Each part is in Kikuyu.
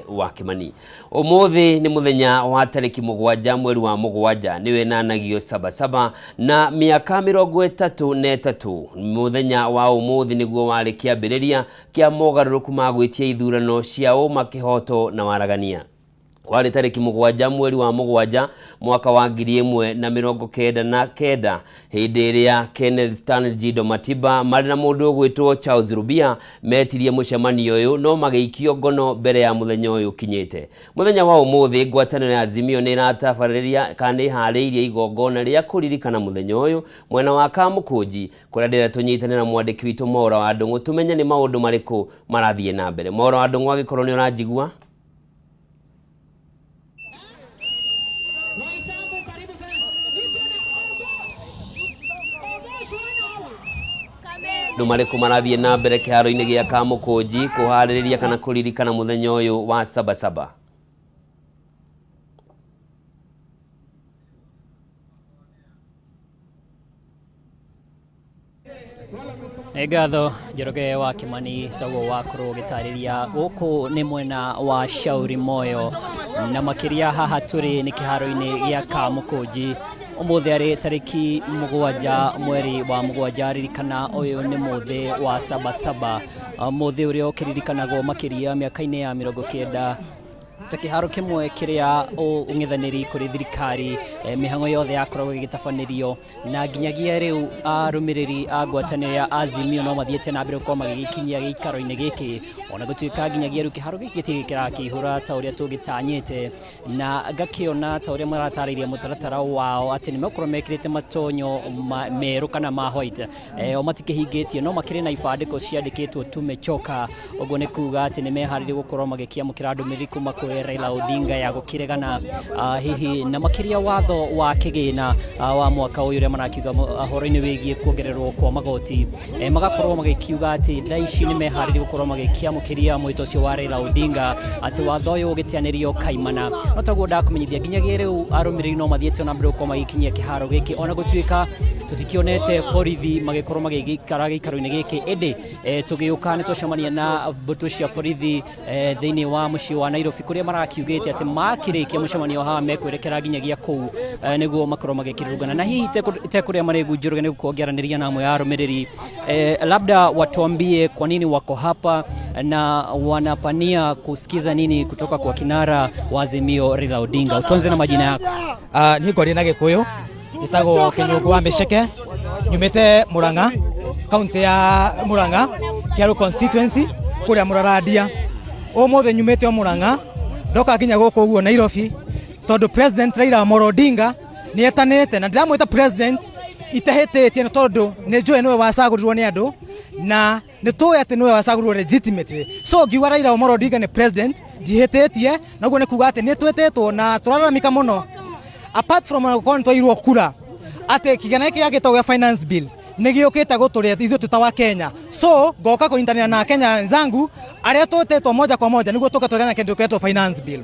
Wa Kimani. Umuthi ni muthenya wa tariki 7 mweri wa 7 niwe nanagio sabasaba na miaka 33. Muthenya wa umuthi niguo wari kiambiriria kia mogaruruku ma gwitia ithurano cia uma, kihoto na waragania. Kwarĩ tarĩki 7 mweri wa 7 mwaka wa 1999, hĩndĩ ĩrĩa Kenneth Stanley Jindo Matiba marĩ na mũndũ ũgwĩtwo Charles Rubia metirie mũcemanio ũyũ no magĩikio ngono mbere ya mũthenya ũyũ ũkinyĩte. Mũthenya wa ũmũthĩ ngwatanĩro ya Azimio nĩ ĩratabarĩria kana nĩ ĩharĩirie igongona rĩa kũririkana mũthenya ũyũ mwena wa Kamũkũnji, kũrĩa ndĩrenda tũnyitane na mwandĩki witũ Mwaũra wa Ndũng'ũ tũmenye nĩ maũndũ marĩkũ marathiĩ na mbere. Mwaũra wa Ndũng'ũ, angĩkorwo nĩ ũranjigua. Andũ marĩkũ marathiĩ na mbere kĩharo-inĩ gĩa Kamũkũnji kũharĩrĩria kana kũririkana mũthenya ũyũ wa Sabasaba? Nĩ ngatho, Njoroge wa Kimani. Taguo wakorwo ũgĩtarĩria, gũkũ nĩ mwena wa Shauri Moyo na makĩria haha tũrĩ nĩ kĩharo-inĩ gĩa Kamũkũnji. Ũmũthĩ arĩ tarĩki 7 mweri wa 7. Ririkana ũyũ nĩ mũthĩ wa Sabasaba, mũthĩ ũrĩa ũkĩririkanagwo makĩria mĩaka-inĩ ya 90 ta kĩharo kĩmwe kĩrĩa ũng'ethanĩri kũrĩ thirikari, mĩhang'o yothe yakoragwo ĩgĩtabanĩrio, na nginyagia rĩu arũmĩrĩri a ngwatanĩro ya Azimio no mathiĩte na mbere gũkorwo magĩgĩkinyia gĩikaro-inĩ gĩkĩ, ona gũtuĩka nginyagia rĩu kĩharo gĩkĩ gĩtirĩ kĩrakĩihũra ta ũrĩa tũgĩtanyĩte. Na ngakĩona ta ũrĩa maratarĩirie mũtaratara wao atĩ nĩ megũkorwo mekĩrĩte matonyo merũ kana ma white. O matikĩhingĩtie no makĩrĩ na ibandĩko ciandĩkĩtwo "Tumechoka". Ũguo nĩ kuga atĩ nĩ meharĩrie gũkorwo magĩkĩamũkĩra ndũmĩrĩri kuma kwĩ Raila Odinga ya gũkĩregana hihi na makĩria watho wa kĩgĩna wa mwaka ũyũ, ũrĩa marakiuga ũhoro-inĩ wĩgiĩ kuongererwo kwa magoti. Magakorwo magĩkiuga atĩ thaa ici nĩ meharĩrie gũkorwo magĩkĩamũkĩria mwĩto ũcio wa Raila Odinga atĩ watho ũyũ ũgĩteanĩrio kaimana. No taguo ndakũmenyithia, nginyagia rĩu arũmĩrĩri no mathiĩte na mbere gũkorwo magĩkinyia kĩharo gĩkĩ, ona gũtuĩka tũtikĩonete borithi magĩkorwo magĩgĩikara gĩikaro-inĩ gĩkĩ. Ĩndĩ tũgĩũka nĩ twacemania na mbũtũ cia borithi thĩinĩ wa mũciĩ wa Nairobi, kũrĩa marakiugĩte atĩ makĩrĩkia mũcemanio haha mekwerekera nginyagia kũu nĩguo makorwo magĩkĩrũrũngana. Na hihi itekũrĩa marĩgu, Njoroge, nĩ gũkorwo ngĩaranĩria na amwe a arũmĩrĩri, labda watuambie kwa nini wako hapa na wanapania kusikiza nini kutoka kwa kinara wa Azimio Raila Odinga. Tuanze na majina yako. Niĩ ngwaria na Gĩkũyũ, njĩtagwo Kĩnyũngũ wa Mĩceke, nyumĩte Murang'a, kaunti ya Murang'a, Kiaru constituency, kũrĩa Mũrarandia. Ũmũthĩ nyumĩte o Murang'a, ndoka nginya gũkũ ũguo Nairobi, tondũ President Raila Amolo Odinga nĩ etanĩte, na ndĩramwĩta president itahĩtĩtie, nĩ tondũ nĩ njũĩ nĩwe wacagũrirwo nĩ andũ na nĩ tũĩ atĩ nĩwe wacagũrirwo legitimately. So ngiuga Raila Amolo Odinga nĩ president ndihĩtĩtie, na ũguo nĩ kuga atĩ nĩ twĩtĩtwo na tũrararamika mũno, apart from gũkorwo nĩ twairwo kura, atĩ kĩgĩna gĩkĩ gĩakĩtwo gĩa finance bill nĩ gĩũkĩte gũtũrĩa ithuĩ twĩ ta wa Kenya. So ngoka kũnyitanĩra na Kenya wenzangu arĩa twĩtĩtwo moja kwa moja nĩguo tũke tũregane na kĩndũ kĩretwo finance bill.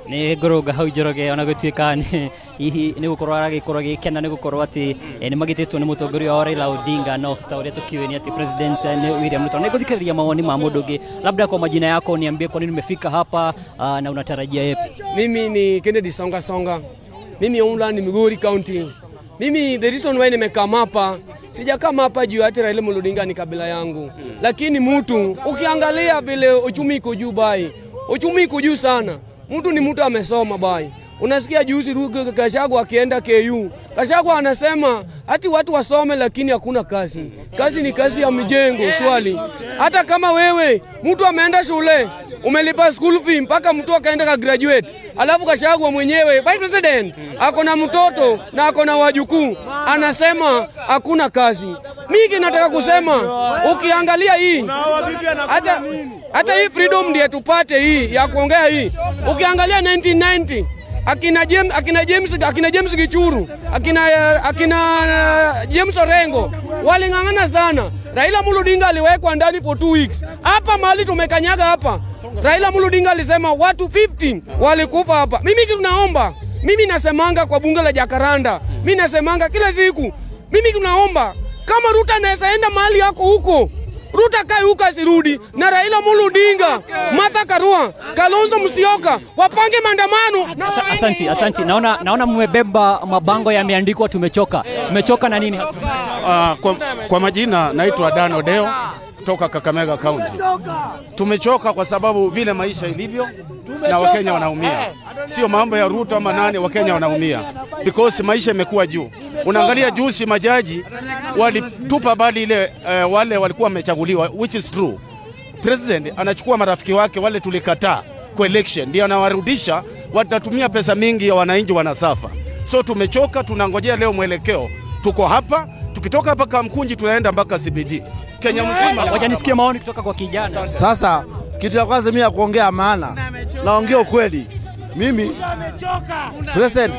Nĩ ngũrũnga hau, Njoroge, ona gũtuĩka nĩ hihi nĩ gũkorwo aragĩkorwo agĩkena nĩ gũkorwo atĩ nĩ magĩtĩtwo nĩ mũtongoria wao Raila Odinga, no ta ũrĩa tũkĩũĩ nĩ atĩ president nĩ William Ruto. Nĩ ngũthikĩrĩria mawoni ma mũndũ ũngĩ. Labda kwa majina yako niambie kwa nini umefika hapa na unatarajia yepi? Mimi ni Kennedy Songa Songa. Mimi Oula ni Migori County. Mimi the reason why nimekam hapa, sijakam hapa juu ati Raila Amolo Odinga ni kabila yangu. Lakini mtu ukiangalia vile uchumi iko juu bai. Uchumi iko juu sana. Mtu ni mtu amesoma bai. Unasikia juzi Gachagua akienda KU. Gachagua anasema ati watu wasome lakini hakuna kazi. Kazi ni kazi ya mijengo swali. Hata kama wewe mtu ameenda shule, umelipa school fee mpaka mtu akaenda ka graduate. Alafu Gachagua mwenyewe vice president ako na mtoto na ako na wajukuu, anasema hakuna kazi. Mimi nataka kusema ukiangalia hii hata hii freedom ndiye tupate hii ya kuongea hii. Ukiangalia 1990 akina James Gichuru, akina James Orengo waling'ang'ana sana. Raila Amolo Odinga aliwekwa ndani for 2 weeks. Hapa mahali tumekanyaga hapa, Raila Amolo Odinga alisema watu 50 walikufa hapa. Mimi kitu naomba, mimi nasemanga kwa bunge la Jakaranda, mimi nasemanga kila siku, mimi tunaomba kama Ruto anaweza enda mahali yako huko Ruto akae huko asirudi, na Raila Amolo Odinga, Martha Karua, Kalonzo Musyoka wapange maandamano na Asanti, asanti. Naona mmebeba mabango yameandikwa tumechoka. Mmechoka na nini hasa? Kwa majina naitwa Dan Odeo kutoka Kakamega County. Tumechoka kwa sababu vile maisha ilivyo na Wakenya wanaumia, sio mambo ya Ruto ama nani, Wakenya wanaumia because maisha imekuwa juu. Unaangalia juzi majaji walitupa bali ile wale walikuwa wamechaguliwa, which is true. President anachukua marafiki wake wale tulikataa kwa election, ndio anawarudisha, watatumia pesa mingi ya wananchi wanasuffer. So tumechoka, tunangojea leo mwelekeo. Tuko hapa, tukitoka hapa Kamkunji tunaenda mpaka CBD Kenya mzima. Wacha nisikie maoni kutoka kwa kijana. Sasa kitu ya kwanza mimi ya kuongea maana, naongea ukweli. Mimi president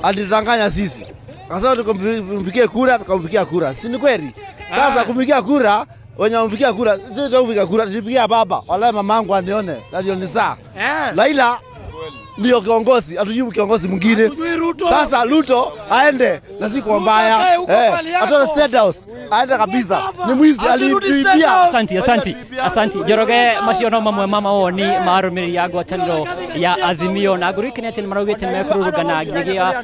alitudanganya sisi, akasema tukampigie kura, tukampigia kura, si ni kweli? Sasa kumpigia kura wenye wampigia kura, sisi tukampigia kura, tulipigia baba, wallahi mamangu anione na ni saa Raila ndio kiongozi, hatujui kiongozi mwingine. Sasa Ruto aende na si kwa mbaya, atoke State House aende kabisa, ni mwizi alituibia. Asanti, asanti, asanti Njoroge. Macio no mamwe ma mawoni ma arũmĩrĩri a ngwatanĩro ya Azimio na ngũririkane atĩ nĩ maraugĩte nĩ mekũrũrũngana nginyagia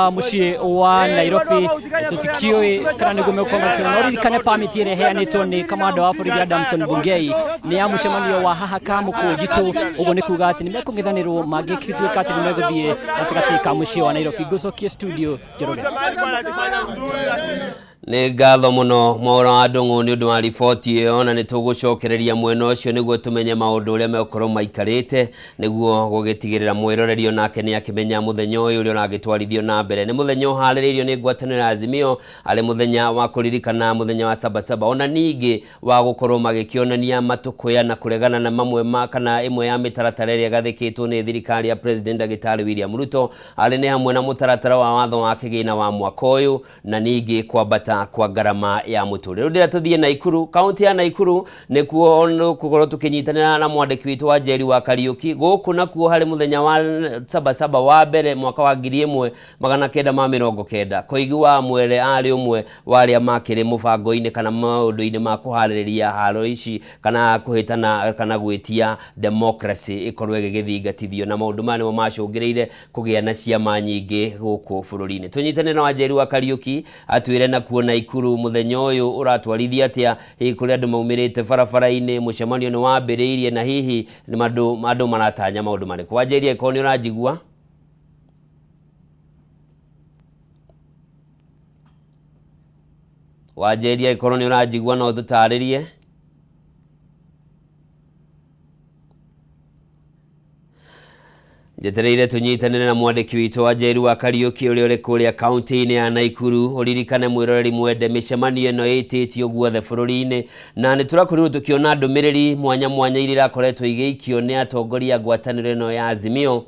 mũciĩ wa Nairobi. Tũtikĩũĩ kana nĩguo megũkorwo makĩona no ririkane permit ĩrĩa ĩheanĩtwo nĩ kamanda wa borithi Adamson Bungei nĩ ya mũcemanio wa haha Kamũkũnji tu. Ũguo nĩ kuga atĩ nĩ mekũng'ethanĩrwo mangĩtuĩka atĩ nĩ megũthiĩ gatagatĩ ka mũciĩ wa Nairobi. Ngũcokie studio, Njoroge. Nĩ ngatho mũno Mwaũra wa Ndũng'ũ nĩ ũndũ wa riboti ĩyo, na nĩ tũgũcokereria mwena ũcio nĩguo tũmenye maũndũ ũrĩa megũkorwo maikarĩte nĩguo gũgĩtigĩrĩra mwĩroreri nake nĩ akĩmenya mũthenya ũyũ ũrĩa ũragĩtwarithio na mbere. Nĩ mũthenya ũharĩrĩirio nĩ ngwatanĩro ya Azimio arĩ mũthenya wa kũririkana mũthenya wa Sabasaba, ona ningĩ wa gũkorwo magĩkĩonania matũkũya na kũregana na mamwe ma kana ĩmwe ya mĩtaratara ĩrĩa ĩgathĩkĩtwo nĩ thirikari ya President Ndagĩtarĩ William Ruto, arĩ nĩ hamwe na mũtaratara wa watho wa kĩgĩna wa mwaka ũyũ na ningĩ kwambata kwa ngarama ya mũtũrĩre. Rĩu ndĩra tũthiĩ Naikuru, kaunti ya Naikuru, nĩkuo gũkorwo tũkĩnyitanĩra na mwandĩki witũ wa Njeri wa Kariũki. Gũkũ nakuo harĩ mũthenya wa Sabasaba wa mbere mwaka wa 1990, Koigi wa Mwere arĩ ũmwe wa arĩa makĩrĩ mũbango-inĩ kana maũndũ-inĩ ma kũharĩrĩria haro ici kana kũhĩtana kana gwĩtia democracy ĩkorwo ĩgĩgĩthingatithio, na maũndũ maya nĩmo macũngĩrĩire kũgĩa na ciama nyingĩ gũkũ bũrũri-inĩ. Tũnyitane na Wanjeri wa Kariũki atwĩre nakuo Naikuru mũthenya ũyũ ũratwarithia atĩa, hihi kũrĩ andũ maumĩrĩte barabara-inĩ, mũcemanio nĩ wambĩrĩirie, na hihi nĩ andũ maratanya maũndũ marĩkũ. Wanjeri, angĩkorwo nĩ ũranjigua. Wanjeri, angĩkorwo nĩ ũranjigua no ũtũtarĩrie. Njetereire tũnyitanĩre na mwandĩki witũ wa Njeri wa Kariũki ũrĩa ũrĩ kũrĩa kaunti-inĩ ya Naikuru. Ũririkane mwĩroreri mwende, mĩcemanio ĩno ĩtĩtio guothe bũrũri-inĩ, na nĩ tũrakorirwo tũkĩona ndũmĩrĩri mwanya mwanya iria irakoretwo igĩikio nĩ atongoria a ngwatanĩro ĩno ya Azimio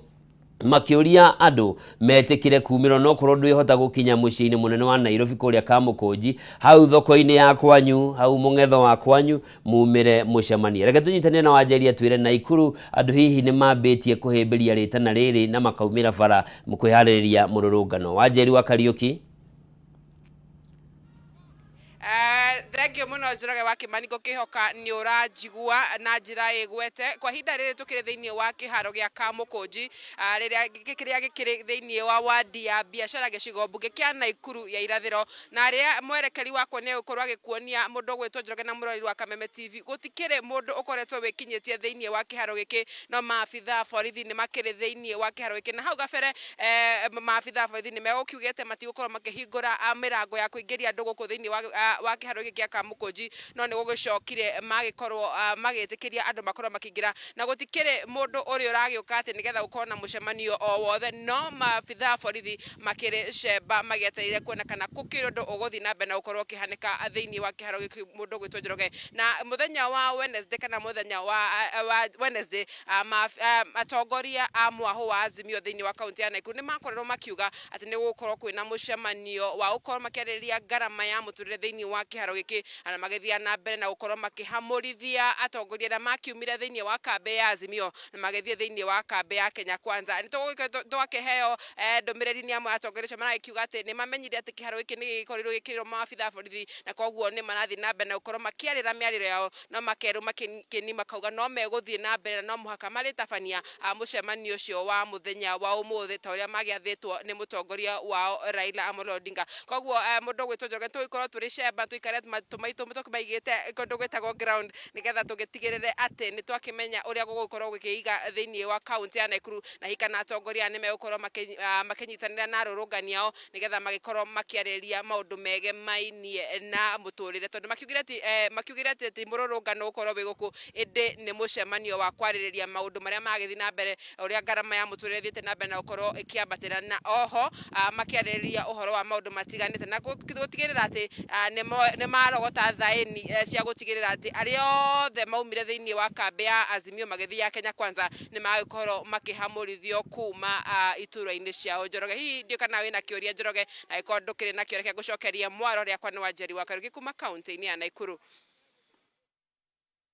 makĩũria andũ metĩkĩre kumĩrwo no korwo ndwĩhota gũkinya mũciĩ-inĩ mũnene wa Nairobi kũrĩa Kamũkũnji, hau thoko-inĩ ya kwanyu, hau mũng'etho wa kwanyu, mumĩre mũcemanie. Reke tũnyitanĩre na Wanjeri atwĩre Naikuru andũ hihi nĩ mambĩtie kũhĩmbĩria rĩtana rĩrĩ na makaumĩra bara kwĩharĩrĩria mũrũrũngano. Wanjeri wa Kariũki. Thengio muno Njoroge wa Kimani, ngũkĩhoka nĩ ũranjigua na njĩra ĩgwete. Kwa ihinda rĩrĩ tũkĩrĩ thĩinĩ wa kĩharo gĩa Kamũkũnji rĩrĩa kĩrĩa gĩkĩrĩ thĩinĩ wa wadi ya biacara gĩcigo mbunge kĩa Naikuru ya irathĩro, na arĩa mwerekeri wakwa nĩ egũkorwo agĩkuonia mũndũ ũgwĩtwo Njoroge na mũrori wa Kameme TV. Gũtikĩrĩ mũndũ ũkoretwo wĩkinyĩtie thĩinĩ wa kĩharo gĩkĩ, no maabitha a borithi nĩ makĩrĩ thĩinĩ wa kĩharo gĩkĩ, na hau gabere maabitha a borithi nĩ megũkiugĩte matigũkorwo makĩhingũra mĩrango ya kũingĩria andũ gũkũ thĩinĩ wa kĩharo gĩkĩ gĩa Kamũkũnji, no nĩ gũgĩcokire magĩkorwo magĩtĩkĩria andũ makorwo makĩingĩra, na gũtikĩrĩ mũndũ ũrĩa ũragĩũka atĩ nĩgetha gũkorwo na mũcemanio o wothe, no maabitha a borithi makĩrĩ cemba magĩetereire kuona kana gũkĩrĩ ũndũ ũgũthiĩ na mbere na gũkorwo ũkĩhanĩka thĩinĩ wa kĩharo gĩkĩ mũndũ ũgwĩtwo Njoroge. Na mũthenya wa Wednesday kana mũthenya wa Wednesday, atongoria a mwahũ wa Azimio thĩinĩ wa kaunti ya Naikuru nĩ makorirwo makiuga atĩ nĩ gũgũkorwo kwĩna mũcemanio wa gũkorwo makĩarĩrĩria ngarama ya mũtũrĩre thĩinĩ wa kĩharo gĩkĩ. Kamũkũnji na magĩthiĩ na mbere na gũkorwo makĩhamũrithia atongoria arĩa makiumire thĩinĩ wa kambĩ ya Azimio na magĩthiĩ thĩinĩ wa kambĩ ya Kenya Kwanza. Nĩ tũgũgĩkoretwo twakĩheo ndũmĩrĩri nĩ amwe a atongoria acio maragĩkiuga atĩ nĩ mamenyire atĩ kĩharo gĩkĩ nĩ gĩgĩkorirwo gĩkĩrĩrwo maabitha a borithi na koguo nĩ marathiĩ na mbere na gũkorwo makĩarĩra mĩarĩro yao no makerwo makĩni makauga no megũthiĩ na mbere na no mũhaka marĩtabania mũcemanio ũcio wa mũthenya wa ũmũthĩ ta ũrĩa magĩathĩtwo nĩ mũtongoria wao Raila Amolo Odinga. Koguo mũndũ ũgwĩtwo Njoroge tũgĩkorwo tũrĩ cemba tũikare matũ maitũ tũkĩmaigĩte kũndũ gwĩtagwo ground nĩgetha tũgĩtigĩrĩre atĩ nĩ twakĩmenya ũrĩa gũgũkorwo gũkĩiga thĩinĩ wa kaunti ya Nakuru na hihi kana atongoria aya nĩ megũkorwo makĩnyitanĩra na arũrũngani ao nĩgetha magĩkorwo makĩarĩrĩria maũndũ megemainie na mũtũrĩre tondũ makiugire atĩ ti mũrũrũngano ũgũkorwo wĩ gũkũ ĩndĩ nĩ mũcemanio wa kwarĩrĩria maũndũ marĩa maragĩthiĩ na mbere ũrĩa ngarama ya mũtũrĩre ĩthiĩte na mbere na gũkorwo ĩkĩambatĩra na oho makĩarĩrĩria ũhoro wa maũndũ matiganĩte na gũtigĩrĩra atĩ nĩ marogota thaĩni cia gũtigĩrĩra atĩ arĩa othe maumire thĩinĩ wa kambĩ ya Azimio magĩthiĩ ya Kenya Kwanza nĩ magĩkorwo makĩhamũrithio kuma iturwa-inĩ ciao. Njoroge, hihi ndiũĩ kana wĩna kĩũria Njoroge, na angĩkorwo ndũkĩrĩ nakĩo reke ngũcokerie mwaro rĩakwa nĩ Wanjeri wa Kariũki kuma kaunti-inĩ ya Nakuru.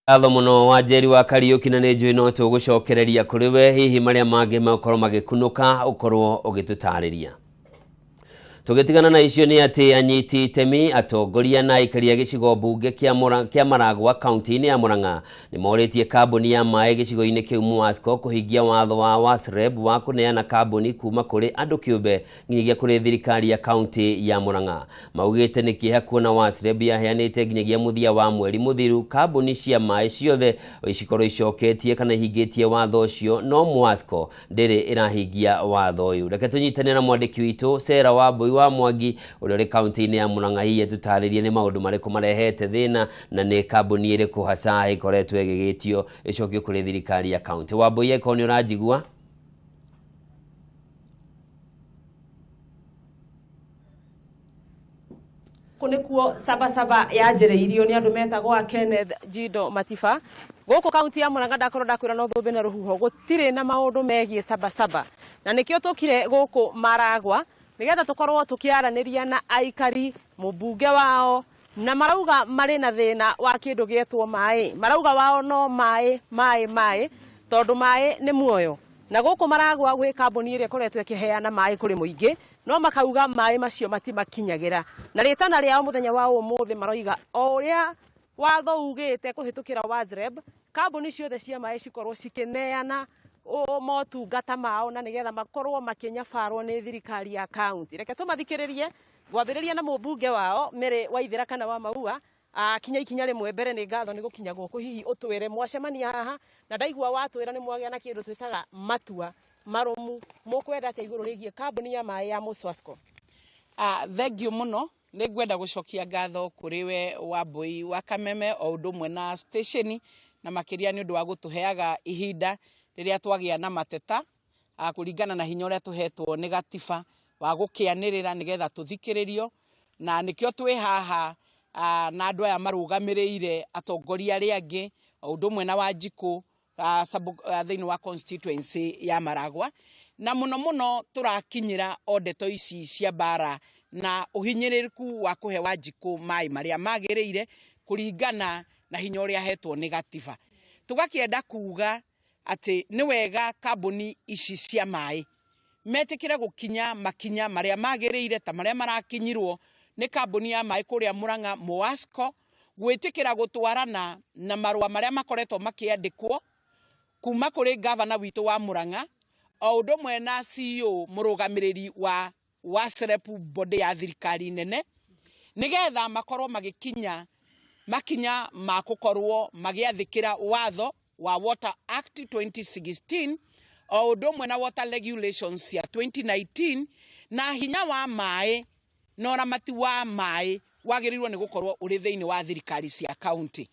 Ngatho mũno Wanjeri wa Kariũki na nĩ njũĩ no tũgũcokereria kũrĩ we hihi marĩa mangĩ megũkorwo magĩkunũka ũkorwo ũgĩtũtarĩria. Tũgĩtigana na icio nĩ atĩ anyiti itemi atongoria na aikari a gĩcigo mbunge kĩa Maragwa kaunti-inĩ ya Murang'a nĩ morĩtie kambuni ya maĩ gĩcigo-inĩ kĩu Muwasco kũhingia watho wa WASREB wa kũneana kambuni kuma kũrĩ andũ kĩũmbe nginyagia kũrĩ thirikari ya kaunti ya Murang'a. Maugĩte nĩ kĩeha kuona WASREB yaheanĩte nginyagia mũthia wa mweri mũthiru kambuni cia maĩ ciothe cikorwo icoketie kana ihingĩtie watho ũcio no Muwasco ndĩrĩ ĩrahingia watho ũyũ. Reke tũnyitane na mwandĩki witũ Sarah Wambui wa Mwangi ũrĩa ũrĩ kaunti-inĩ ya Murang'a hihi atũtarĩrie nĩ maũndũ marĩkũ marehete thĩna na nĩ kambuni ĩrĩkũ hasa ĩkoretwo ĩgĩgĩtio ĩcokio kũrĩ thirikari ya kaunti. Wambui, angĩkorwo nĩ ũranjigua. Gũkũ nĩkuo Sabasaba yanjĩrĩirio nĩ andũ metagwo a Kenneth Jindo Matiba. Gũkũ kaunti ya Murang'a ndakorwo ndakwĩra no thũmbĩ na rũhuho gũtirĩ na maũndũ megiĩ Sabasaba, na nĩkĩo tũkire gũkũ Maragwa nĩgetha tũkorwo tũkĩaranĩria na aikari, mũmbunge wao, na marauga marĩ na thĩna wa kĩndũ gĩetwo maĩ. Marauga wao no maĩ maĩ maĩ tondũ maĩ nĩ muoyo. Na gũkũ Maragwa gwĩ kambuni ĩrĩa ĩkoretwo ĩkĩheana maĩ kũrĩ mũingĩ, no makauga maĩ macio matimakinyagĩra. Na rĩtana rĩao mũthenya wa ũmũthĩ maroiga o ũrĩa watho ugĩte kũhĩtũkĩra WASREB, kambuni ciothe cia maĩ cikorwo cikĩneana motungata mao na nĩgetha makorwo makĩnyabarwo nĩ thirikari ya kaunti. Reke tũmathikĩrĩrie ngwambĩrĩria na mũmbunge wao Mary Waithera kana wa Maua. Kinya ikinya rĩmwe mbere nĩ ngatho nĩ gũkinya gũkũ, hihi ũtwĩre mwacemania haha na ndaigua watwĩra nĩ mwagĩa na kĩndũ twĩtaga matua marũmu, mũkwenda atĩa igũrũ rĩgiĩ kambuni ya maĩ ya Muswasco? Thengiũ mũno, nĩ ngwenda gũcokia ngatho kũrĩ we Wambui wa Kameme o ũndũ ũmwe na station, na makĩria nĩ ũndũ wa gũtũheaga ihinda rĩrĩa twagĩa na mateta kũringana na hinya ũrĩa tũhetwo nĩ gatiba wa gũkĩanĩrĩra nĩgetha tũthikĩrĩrio, na nĩkĩo twĩ haha na andũ aya marũgamĩrĩire atongoria arĩa angĩ o ũndũ ũmwe na Wanjikũ thĩinĩ wa constituency ya Maragwa, na mũno mũno tũrakinyĩra o ndeto ici cia mbara na ũhinyĩrĩrĩku wa kũhe Wanjikũ maĩ marĩa magĩrĩire kũringana na hinya ũrĩa ahetwo nĩ gatiba. Tũgakĩenda kuga atĩ nĩ wega kambuni ici cia maĩ metĩkĩre gũkinya makinya marĩa magĩrĩire ta marĩa marakinyirwo nĩ kambuni ya maĩ kũrĩa Murang'a Muwasco, gwĩtĩkĩra gũtwarana na marũa marĩa makoretwo makĩandĩkwo kuma kũrĩ gavana witũ wa Murang'a o ũndũ ũmwe na CEO mũrũgamĩrĩri wa WASREB body ya thirikari nene, nĩgetha makorwo magĩkinya makinya ma gũkorwo magĩathĩkĩra watho wa Water Act 2016 o ũndũ ũmwe na Water Regulations cia 2019, na hinya wa maĩ na ũramati wa maĩ wagĩrĩirwo nĩ gũkorwo ũrĩ thĩinĩ wa thirikari cia kaunti.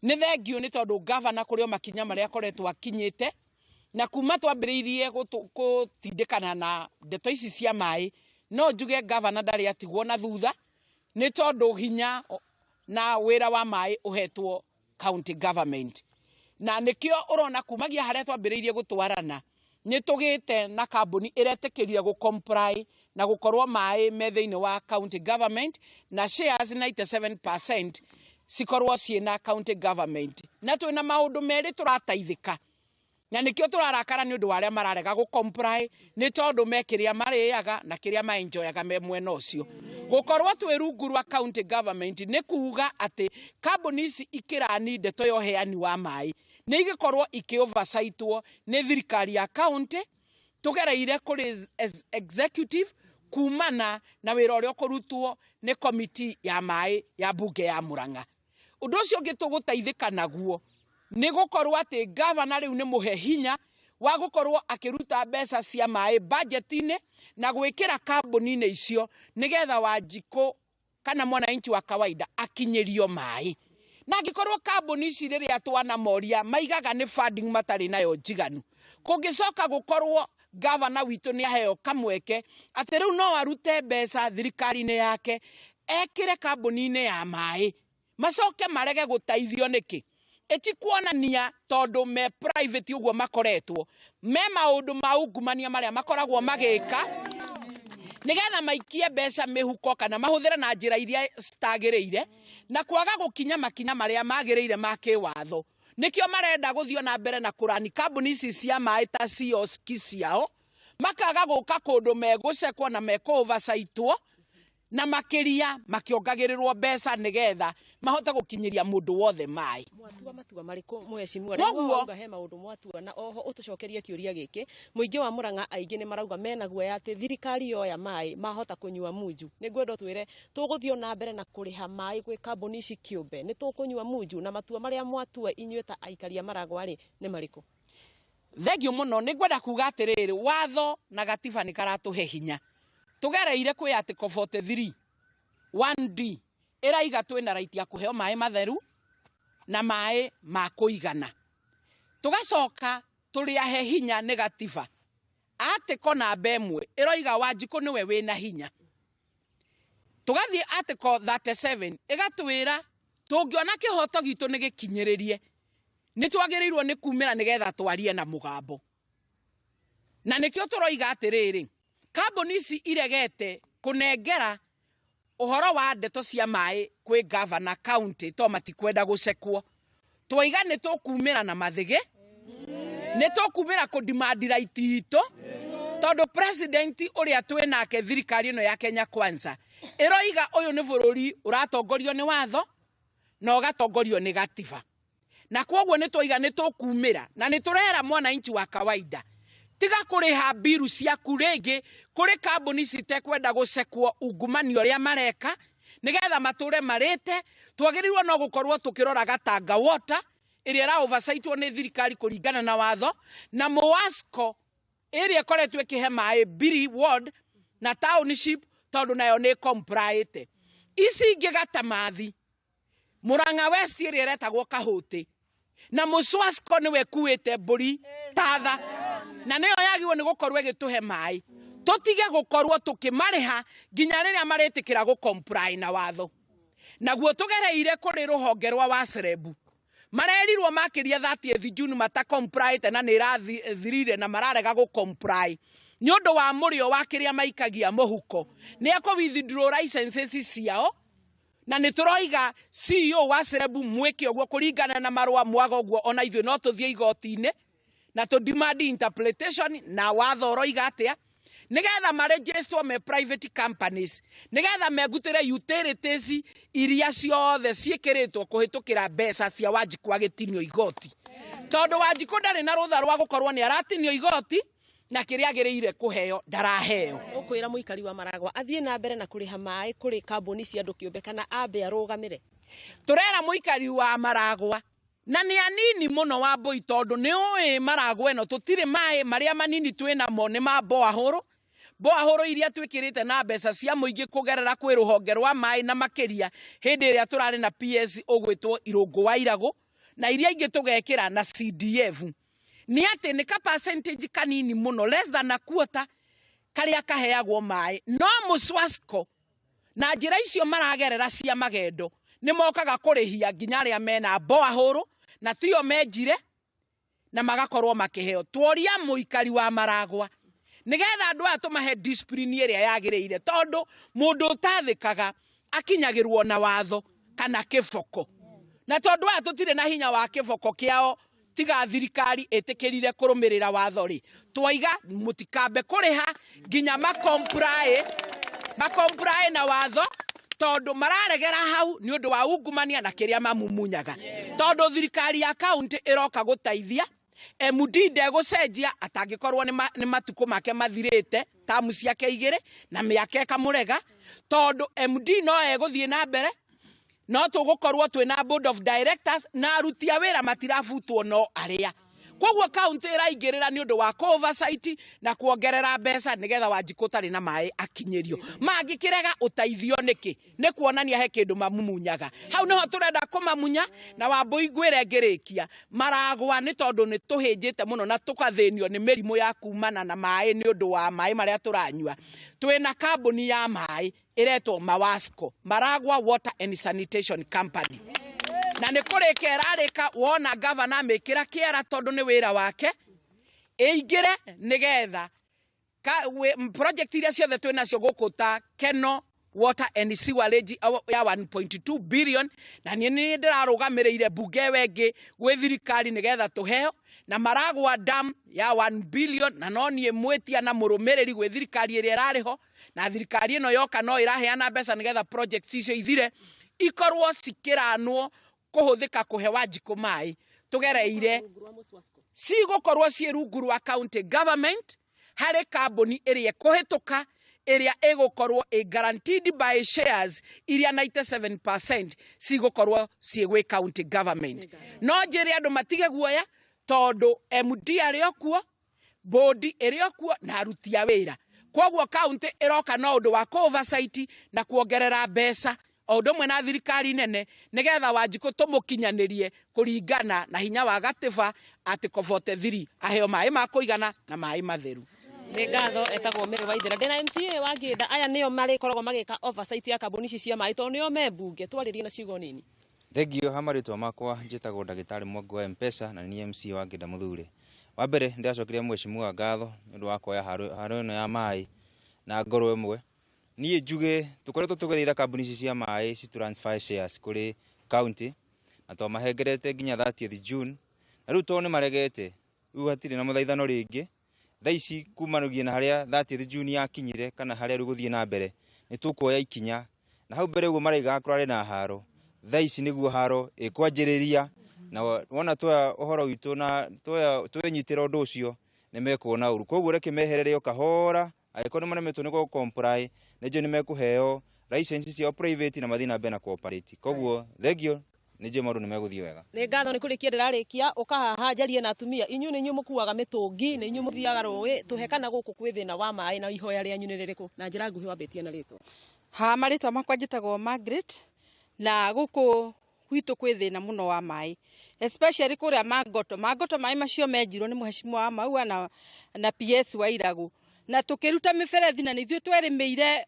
Nĩ thengiũ nĩ tondũ gavana kũrĩ o makinya marĩa akoretwo akinyĩte, na kuma twambĩrĩirie gũtindĩkana na ndeto ici cia maĩ, no njuge gavana ndarĩ atigwo na thutha, nĩ tondũ hinya na wĩra wa maĩ ũhetwo county government. Na nĩkĩo ũrona kumagia harĩa twambĩrĩirie gũtwarana Nĩ tũgĩte na kambuni ĩretĩkĩria gũ comply na gũkorwo maĩ me thĩinĩ wa county government na shares 97% cikorwo ciĩna county government. Na twĩna maũndũ merĩ tũrateithĩka, na nĩkĩo tũrarakara nĩ ũndũ wa arĩa mararega gũ comply, nĩ tondũ me kĩrĩa marĩaga na kĩrĩa maenjoyaga me mwena ũcio. Gũkorwo twĩ rungu rwa county government nĩ kuga atĩ kambuni ici ikĩrani ndeto ya ũheani wa maĩ nĩ igĩkorwo ikĩ oversight-wo nĩ thirikari ya county tũgereire kũrĩ executive kumana na wĩra ũrĩa ũkũrutwo nĩ komiti ya maĩ ya mbunge ya Murang'a. Ũndũ ũcio ũngĩ tũgũteithĩka naguo nĩ gũkorwo atĩ gavana rĩu nĩ mũhe hinya wa gũkorwo akĩruta mbeca cia maĩ budget-inĩ na gwĩkĩra kambuni-inĩ icio nĩgetha Wanjikũ kana mwananchi wa kawaida akinyĩrio maĩ. Na angĩkorwo kambuni ici rĩrĩa twanamoria maigaga nĩ funding matarĩ nayo njiganu, kũngĩcoka gũkorwo gavana witũ nĩ aheo kamweke atĩ rĩu no arute mbeca thirikari-inĩ yake ekĩre kambuni-inĩ ya maĩ, macoke marege gũteithio nĩkĩ? Ĩtikuonania tondũ me private ũguo makoretwo me maũndũ ma ungumania marĩa makoragwo magĩka nĩgetha maikie mbeca mĩhuko kana mahũthĩre na njĩra iria citagĩrĩire na kwaga gũkinya makinya marĩa magĩrĩire ma kĩwatho. Nĩkĩo marenda gũthiĩ na mbere na kũrani kambuni ici cia maĩ ta cioski ciao, makaga gũka kũndũ megũcekwo na mekũ-oversight-wo, na makĩria makĩongagĩrĩrwo mbeca nĩgetha mahote gũkinyĩria mũndũ wothe maĩ. Mwatua matua marĩkũ mheshimiwa? Koguo Rĩu he maũndũ mwatua, na oho ũtũcokerie kĩũria gĩkĩ. Mũingĩ wa Murang'a aingĩ nĩ marauga mena guoya atĩ thirikari yoya maĩ mahota kũnyua munju. Nĩ ngwenda ũtwĩre tũgũthiĩ na mbere na kũrĩha maĩ gwĩ kambuni ici kĩũmbe, nĩ tũkũnyua munju, na matua marĩa mwatua inyuĩ ta aikari a Maragwa rĩ nĩ marĩkũ? Thengiũ mũno. Nĩ ngwenda kuga atĩrĩrĩ, watho na gatiba nĩ karatũhe hinya. Tũgereire kwĩ article 43 1D ĩraiga twĩna right ya kũheo maĩ matheru na maĩ ma kũigana. Tũgacoka tũrĩ ahe hinya nĩ gatiba. Article namba 1 ĩroiga Wanjikũ nĩwe wĩna hinya. Tũgathiĩ article 37 ĩgatwĩra tũngĩona kĩhoto gitũ nĩ gĩkinyĩrĩrie nĩ twagĩrĩirwo nĩ kumĩra nĩgetha twarie na mũgambo. Na nĩkĩo tũroiga atĩrĩrĩ, kambuni ici iregete kũnengera ũhoro wa ndeto cia maĩ kwĩ gavana county to matikwenda gũcekwo. Twaiga nĩ tũkumĩra na mathĩgĩ, nĩ tũkumĩra kũ-demand right itũ, tondũ president ũrĩa twĩ nake thirikari ĩno ya Kenya Kwanza ĩroiga ũyũ nĩ bũrũri ũratongorio nĩ watho na ũgatongorio nĩ gatiba. Na kwoguo nĩ twaiga nĩ tũkumĩra na nĩ tũrera mwananchi wa kawaida tiga kũrĩha mbiru ciaku rĩngĩ kũrĩ kambuni citekwenda gũcekwo ungumania ũrĩa mareka nĩgetha matũre marĩte. Twagĩrĩirwo no gũkorwo tũkĩrora Gatanga Water ĩrĩa ĩra oversight-wo nĩ thirikari kũringana na watho, na Muwasco ĩrĩa ĩkoretwo ĩkĩhe maĩ Biri ward na township tondũ nayo nĩ complyĩte. Ici ingĩ Gatamathi, Murang'a West ĩrĩa ĩretagwo Kahũtĩ, na Mũswasco nĩwe ĩkuĩte mbũri tatha, na nĩyo yagĩrĩirwo nĩ gũkorwo ĩgĩtũhe maĩ. Tũtige gũkorwo tũkĩmarĩha nginya rĩrĩa marĩtĩkĩra gũ comply na watho. Naguo tũgereire kũrĩ rũhonge rwa Wacerebu. Marerirwo makĩria 30th June mata comply-ĩte na nĩ ĩrathirire na mararega gũ comply nĩ ũndũ wa mũrĩo wa kĩrĩa maikagia mũhuko. Nĩ ekũ withdraw licenses ciao, na nĩ tũroiga CEO wa Cerebu mwĩke ũguo kũringana na marũa mwaga ũguo, ona ithuĩ no tũthiĩ igoti-inĩ na tũ demand interpretation na watho ũroiga atĩa, nĩgetha maregisterwo me private companies, nĩgetha megutĩre utilities iria ciothe ciĩkĩrĩtwo kũhĩtũkĩra mbeca cia Wanjikũ agĩtinio igoti, tondũ Wanjikũ ndarĩ na rũtha rwa gũkorwo nĩ aratinio igoti na kĩrĩa agĩrĩire kũheo ndaraheo. Ũkwĩra mũikari wa Maragwa athiĩ na mbere na kũrĩha maĩ kũrĩ kambuni cia andũ kĩũmbe kana ambe arũgamĩre? Tũrera mũikari wa Maragwa na nĩ anini mũno wa mbũi, tondũ nĩ ũĩ Maragwa ĩno tũtirĩ maĩ, marĩa manini twĩ namo nĩ ma boahũrũ, boahũrũ iria twĩkĩrĩte na mbeca cia mũingĩ kũgerera kwĩ rũhonge rwa maĩ, na makĩria hĩndĩ ĩrĩa tũrarĩ na PS ũgwĩtwo Irũngũ wa Iragũ, na iria ingĩ tũgekĩra na CDF. Nĩ atĩ nĩ ka percentage kanini mũno, less than a quarter karĩa kaheagwo maĩ. No Mũswasco na njĩra icio maragerera cia magendo nĩ mokaga kũrĩhia nginya arĩa mena boahũrũ na tio menjire, Na magakorwo makĩheo. Tworia mũikari wa Maragwa nĩgetha andũ aya tũmahe discipline ĩrĩa yagĩrĩire, tondũ mũndũ ũtathĩkaga akinyagĩrwo na watho kana kĩboko, na tondũ aya tũtirĩ na hinya wa kĩboko kĩao tiga thirikari ĩtĩkĩrire kũrũmĩrĩra watho rĩ, twaiga mũtikambe kũrĩha nginya makomply na watho, tondũ mararegera hau nĩ ũndũ wa ungumania na kĩrĩa mamumunyaga. Tondũ thirikari ya kaunti ĩroka gũteithia, MD ndegũcenjia atangĩkorwo nĩ matukũ make mathirĩte, tamu ciake igĩrĩ na mĩaka ĩkamũrega, tondũ MD no egũthiĩ na mbere, no tũgũkorwo twĩna board of directors na aruti a wĩra matirabutwo no arĩa. Koguo kaunti ĩraingĩrĩra nĩ ũndũ wa oversight na kuongerera mbeca nĩgetha Wanjikũ ũtarĩ na maĩ akinyĩrio. Mangĩkĩrega ũteithio nĩkĩ? Nĩ kuonania he kĩndũ mamumunyaga. Hau nĩho tũrenda kũmamunya. Na Wambũi ngwĩre ngĩrĩkia, Maragwa nĩ tondũ nĩ tũhĩnjĩte mũno na tũkathĩnio nĩ mĩrimũ ya kumana na maĩ nĩ ũndũ wa maĩ marĩa tũranyua. Twĩna kambuni ya maĩ ĩretwo Mawasco, Maragwa Water and Sanitation Company, na nĩ kũrĩka ĩrarĩka. Wona gavana amĩkĩra kĩara tondũ nĩ wĩra wake, ĩingĩre nĩgetha project iria ciothe twĩ nacio gũkũ ta Keno Water and Sewerage ya 1.2 billion, na niĩ nĩ ndĩrarũgamĩrĩire mbunge ĩyo ĩngĩ gwĩ thirikari nĩgetha tũheo, na Maragwa Dam ya 1 billion, na no niĩ mwĩtia na mũrũmĩrĩri gwĩ thirikari ĩrĩa ĩrarĩ ho, na thirikari ĩno yoka no ĩraheana mbeca nĩgetha project icio ithire, ikorwo cikĩranwo kũhũthĩka kũhe Wanjikũ maĩ tũgereire cigũkorwo ciĩ rungu rwa county government harĩ kambuni ĩrĩa ĩkũhĩtũka, ĩrĩa ĩgũkorwo ĩ guaranteed by shares iria 97% cigũkorwo ciĩ gwĩ county government. No njĩre andũ matige guoya, tondũ MD arĩ o kuo, bodi ĩrĩ o kuo na aruti a wĩra. Koguo county ĩroka no ũndũ wa oversight na kuongerera mbeca o ũndũ ũmwe na thirikari nene nĩgetha Wanjikũ tũmũkinyanĩrie kũringana na hinya wa gatiba Article 43, aheo maĩ ma kũigana na maĩ matheru. Nĩ ngatho. Etagwo Mary Waithera, ndĩna MCA wa Ngĩnda. Aya nĩo marĩkoragwo magĩka oversight ya kambuni ici cia maĩ tondũ nĩo me mbunge. Twarĩrie na ciugo nini. Thengio. Ha marĩtwa makwa njĩtagwo ndagĩtarĩ Mwangi wa Mpesa na niĩ MC wa Ngĩnda Mũthure. Wa mbere ndĩracokeria mheshimiwa ngatho nĩ ũndũ wa kuoya haro haro ĩno ya maĩ na ngoro ĩmwe. Niĩ njuge tũkoretwo tũgĩthaitha kambuni ici cia maĩ ci transfer shares kũrĩ county, na twamahengerete nginya 30th June, na rĩu tondũ nĩ maregete, rĩu hatirĩ na mũthaithano rĩngĩ. Thaa ici kumanagia na harĩa 30th June yakinyire kana harĩa rĩu gũthiĩ na mbere, nĩ tũkuoya ikinya. Na hau mbere ũguo maraigaga kũrarĩ na haro, thaa ici nĩguo haro ĩkwanjĩrĩria. Na wona tuoya ũhoro witũ na tuoya twĩnyitĩra ũndũ ũcio, nĩ mekuona ũru. Koguo reke meherere o kahora. Angĩkorwo nĩ maremetwo nĩ gũ comply, nĩ njũĩ nĩ mekũheo license ciao private na mathiĩ na mbere na cooperate. Koguo thengio, nĩ njũĩ maũndũ nĩ megũthiĩ wega. Nĩ ngatho. Nĩ kũrĩkia ndĩrarĩkia ũka haha njarie na atumia. Inyuĩ nĩ inyuĩ mũkuaga mĩtũngi, nĩ inyuĩ mũthiaga rũĩ tũhe kana gũkũ kwĩ thĩna wa maĩ, na ihoya rĩanyu nĩ rĩrĩkũ? Na njĩra nguhĩ, wambĩtie na rĩtwa. Ha marĩtwa makwa njĩtagwo Margaret, na gũkũ gwitũ kwĩ thĩna mũno wa maĩ, especially kũrĩa Mangoto. Mangoto maĩ macio menjirwo nĩ mheshimiwa wa Maua na PS wa Iragu, na tũkĩruta mĩberethi, na nĩ ithuĩ twerĩmĩire,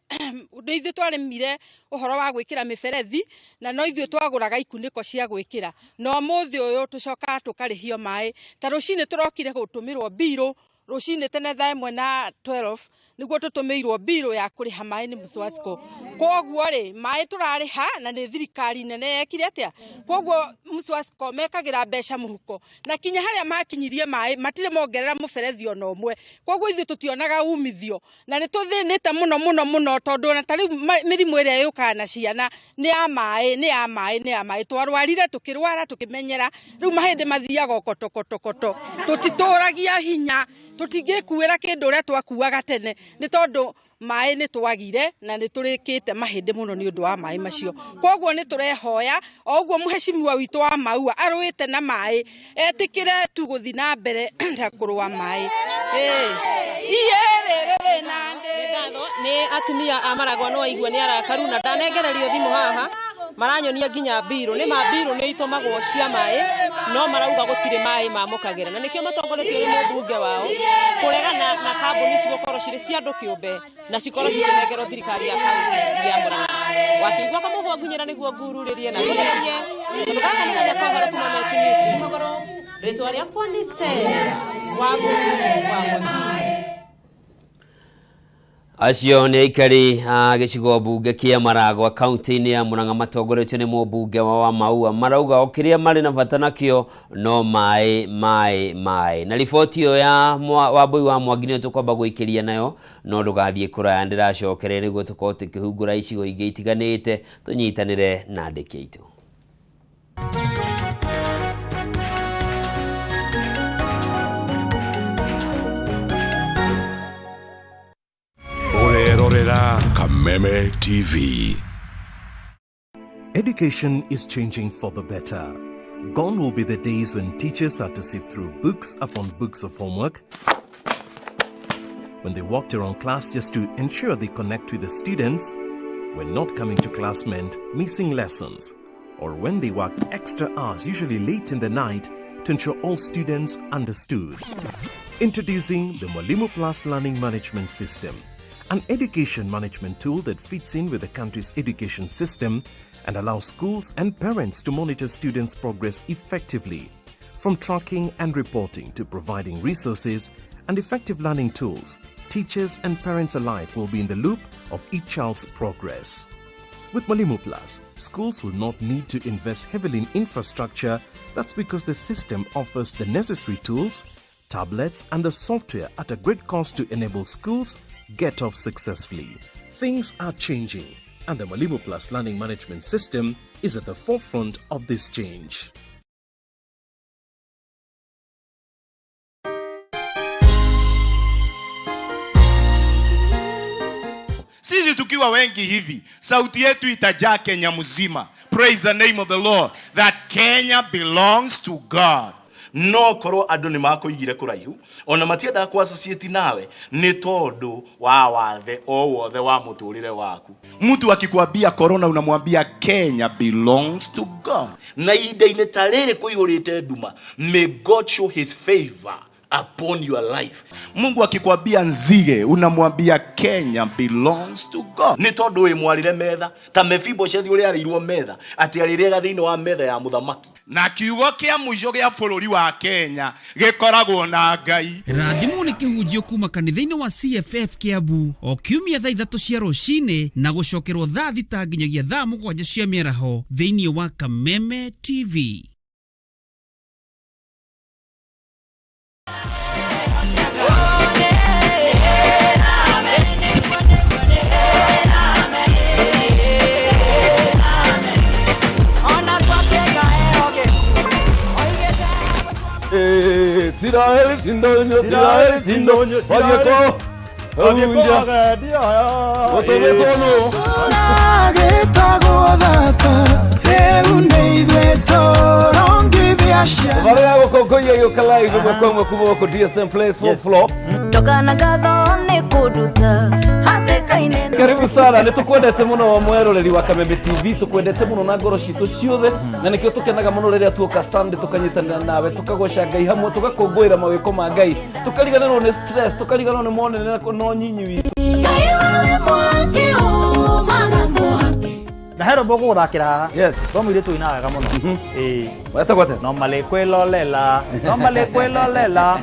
nĩ ithuĩ twarĩmire ũhoro wa gwĩkĩra mĩberethi, na no ithuĩ twagũraga ikunĩko cia gwĩkĩra. Na ũmũthĩ ũyũ tũcokaga tũkarĩhio maĩ. Ta rũcinĩ tũrokire gũtũmĩrwo mbirũ rũcinĩ tene thaa 1 na 12 nĩguo tũtũmĩirwo mbirũ ya kũrĩha maĩ nĩ Mswasco. Koguo rĩ, maĩ tũrarĩha na nĩ thirikari nene yekire atĩa? Koguo Mswasco mekagĩra mbeca mũhuko, na kinya harĩa makinyirie maĩ matirĩ mongerera mũberethi ona ũmwe. Koguo ithuĩ tũtionaga umithio na nĩ tũthĩnĩte mũno mũno mũno, tondũ ona ta rĩu mĩrimũ ĩrĩa yũkaga na ciana nĩ ya maĩ, nĩ ya maĩ, nĩ ya maĩ. Twarwarire, tũkĩrwara, tũkĩmenyera, rĩu mahĩndĩ mathiaga o kotokotokoto. Tũtitũragia hinya, tũtingĩkuĩra kĩndũ ũrĩa twakuaga tene, nĩ tondũ maĩ nĩ twagire na nĩ tũrĩkĩte mahĩndĩ mũno nĩ ũndũ wa maĩ macio. Koguo nĩ tũrehoya o ũguo mheshimiwa witũ wa Maua arũĩte na maĩ etĩkĩre tu gũthiĩ na mbere na kũrũa maĩ. Iye na ngatho. Nĩ atumia a Maragwa, no aigua nĩ arakaru na ndanengererio thimũ haha maranyonia nginya mbirũ. Nĩ ma mbirũ nĩ itũmagwo cia maĩ, no marauga gũtirĩ maĩ mamũkagĩra, na nĩkĩo matongoretio nĩ mũmbunge wao kũregana na kambuni ici gũkorwo cirĩ cia andũ kĩũmbe na cikorwo cikĩnengerwo thirikari ya kaunti ya Murang'a. Wakĩigua kamũhwa ngunyĩra nĩguo ngururĩrie na ngũthererie, tondũ gaka nĩ kanya ka ũhoro kuma Met News magũrũ. Rĩtwa rĩakwa nĩ Stella Wangũi wa Mwangi. Acio nĩ aikari a gĩcigo mbunge kĩa Maragwa kaunti-inĩ ya Murang'a matongoretio nĩ mũmbunge wa Wamaua marauga o kĩrĩa marĩ na bata nakĩo no maĩ maĩ maĩ. Na riboti ĩyo ya Wambũi wa Mwangi nĩyo tũkwamba gũikĩria nayo, no ndũgathiĩ kũraya, ndĩracokereria nĩguo tũkorwo tũkĩhungũra icigo ingĩ itiganĩte tũnyitanĩre na andĩki aitũ. Ũrerorera Kameme TV. Education is changing for the better. Gone will be the days when teachers had to sift through books upon books of homework, when they walked around class just to ensure they connect with the students, when not coming to class meant missing lessons, or when they worked extra hours, usually late in the night, to ensure all students understood. Introducing the Mwalimu Plus Learning Management System, an education management tool that fits in with the country's education system and allows schools and parents to monitor students' progress effectively. From tracking and reporting to providing resources and effective learning tools, teachers and parents alike will be in the loop of each child's progress. With Mwalimu Plus, schools will not need to invest heavily in infrastructure. That's because the system offers the necessary tools, tablets, and the software at a great cost to enable schools get off successfully. Things are changing, and the Mwalimu Plus Learning Management System is at the forefront of this change. Sisi tukiwa wengi hivi, sauti yetu itajaa Kenya mzima. Praise the name of the Lord that Kenya belongs to God. No korwo andu ni makuigire kuraihu ona matiendaga ku associate nawe ni tondu wa wathe o wothe wa muturire waku. Mtu akikwambia corona unamwambia Kenya belongs to God. Na ihinda-inĩ ta rĩrĩ kũihũrĩte nduma, may God show his favor upon your life. Mungu akikwambia nzige unamwambia Kenya belongs to God. Nĩ tondũ wĩ mwarĩre metha ta Mefiboshethi ũrĩa arĩirwo metha atĩ arĩrĩaga thĩinĩ wa metha ya mũthamaki. Na kiugo kĩa mũico gĩa bũrũri wa Kenya gĩkoragwo na Ngai. Rathimwo nĩ kĩhunjio kuma kanitha-inĩ wa CFF Kiambu o kiumia thaa 3 cia rũcinĩ na gũcokerwo thaa 6 nginyagia thaa 7 cia mĩaraho thĩinĩ wa Kameme TV. Isiraeli sindonyo, Isiraeli sindonyo, Wageko, Hunja, Gũtũmĩtwo Tũragĩtagwo thata rĩu nĩ ithuĩ tũrongithia ciana. Barĩa gũkũngũiya gĩũka live ĩmwe kwa ĩmwe kuma gũkũ DSM Place fourth floor. Ndoka na ngatho nĩ kũnduta hatĩka-inĩ. Karibu sana, nĩ tũkwendete mũno mweroreri wa Kameme TV, tũkwendete mũno na ngoro citũ ciothe, na nĩkĩo tũkenaga mũno rĩrĩa tuoka Sunday tũkanyitanĩra nawe, tũkagoca Ngai hamwe, tũgakũngũĩra mawĩko ma Ngai, tũkariganĩrwo nĩ stress, tũkariganĩrwo nĩ monene na nyinyi witũ. Ngai wewe mwaki umaga mwaki. Na he rwĩmbo ngũgũthakĩra haha. Yes. Rwa mũirĩtu ũinaga wega mũno. Ĩĩ. Wetagwo atĩa? No malĩ kwĩlolela, no malĩ kwĩlolela.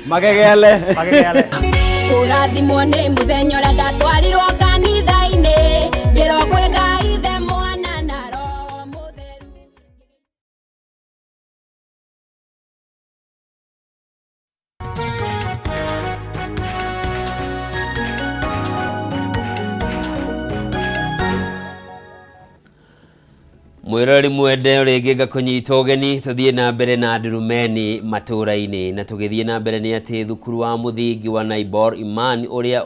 Magegele. Magegele. Kũrathimwo nĩ mũthenya ũrĩa ndatwarirwo kanitha-inĩ ngĩrwo kwĩ Ngai Ithe Mwana na Roho Mũtheru. Mwĩroreri mwende rĩngĩ ngakũnyita ũgeni tũthiĩ na mbere na ndurumeni matũũra-inĩ, na tũgĩthiĩ na mbere nĩ atĩ thukuru wa mũthingi wa Naibor Iman ũrĩa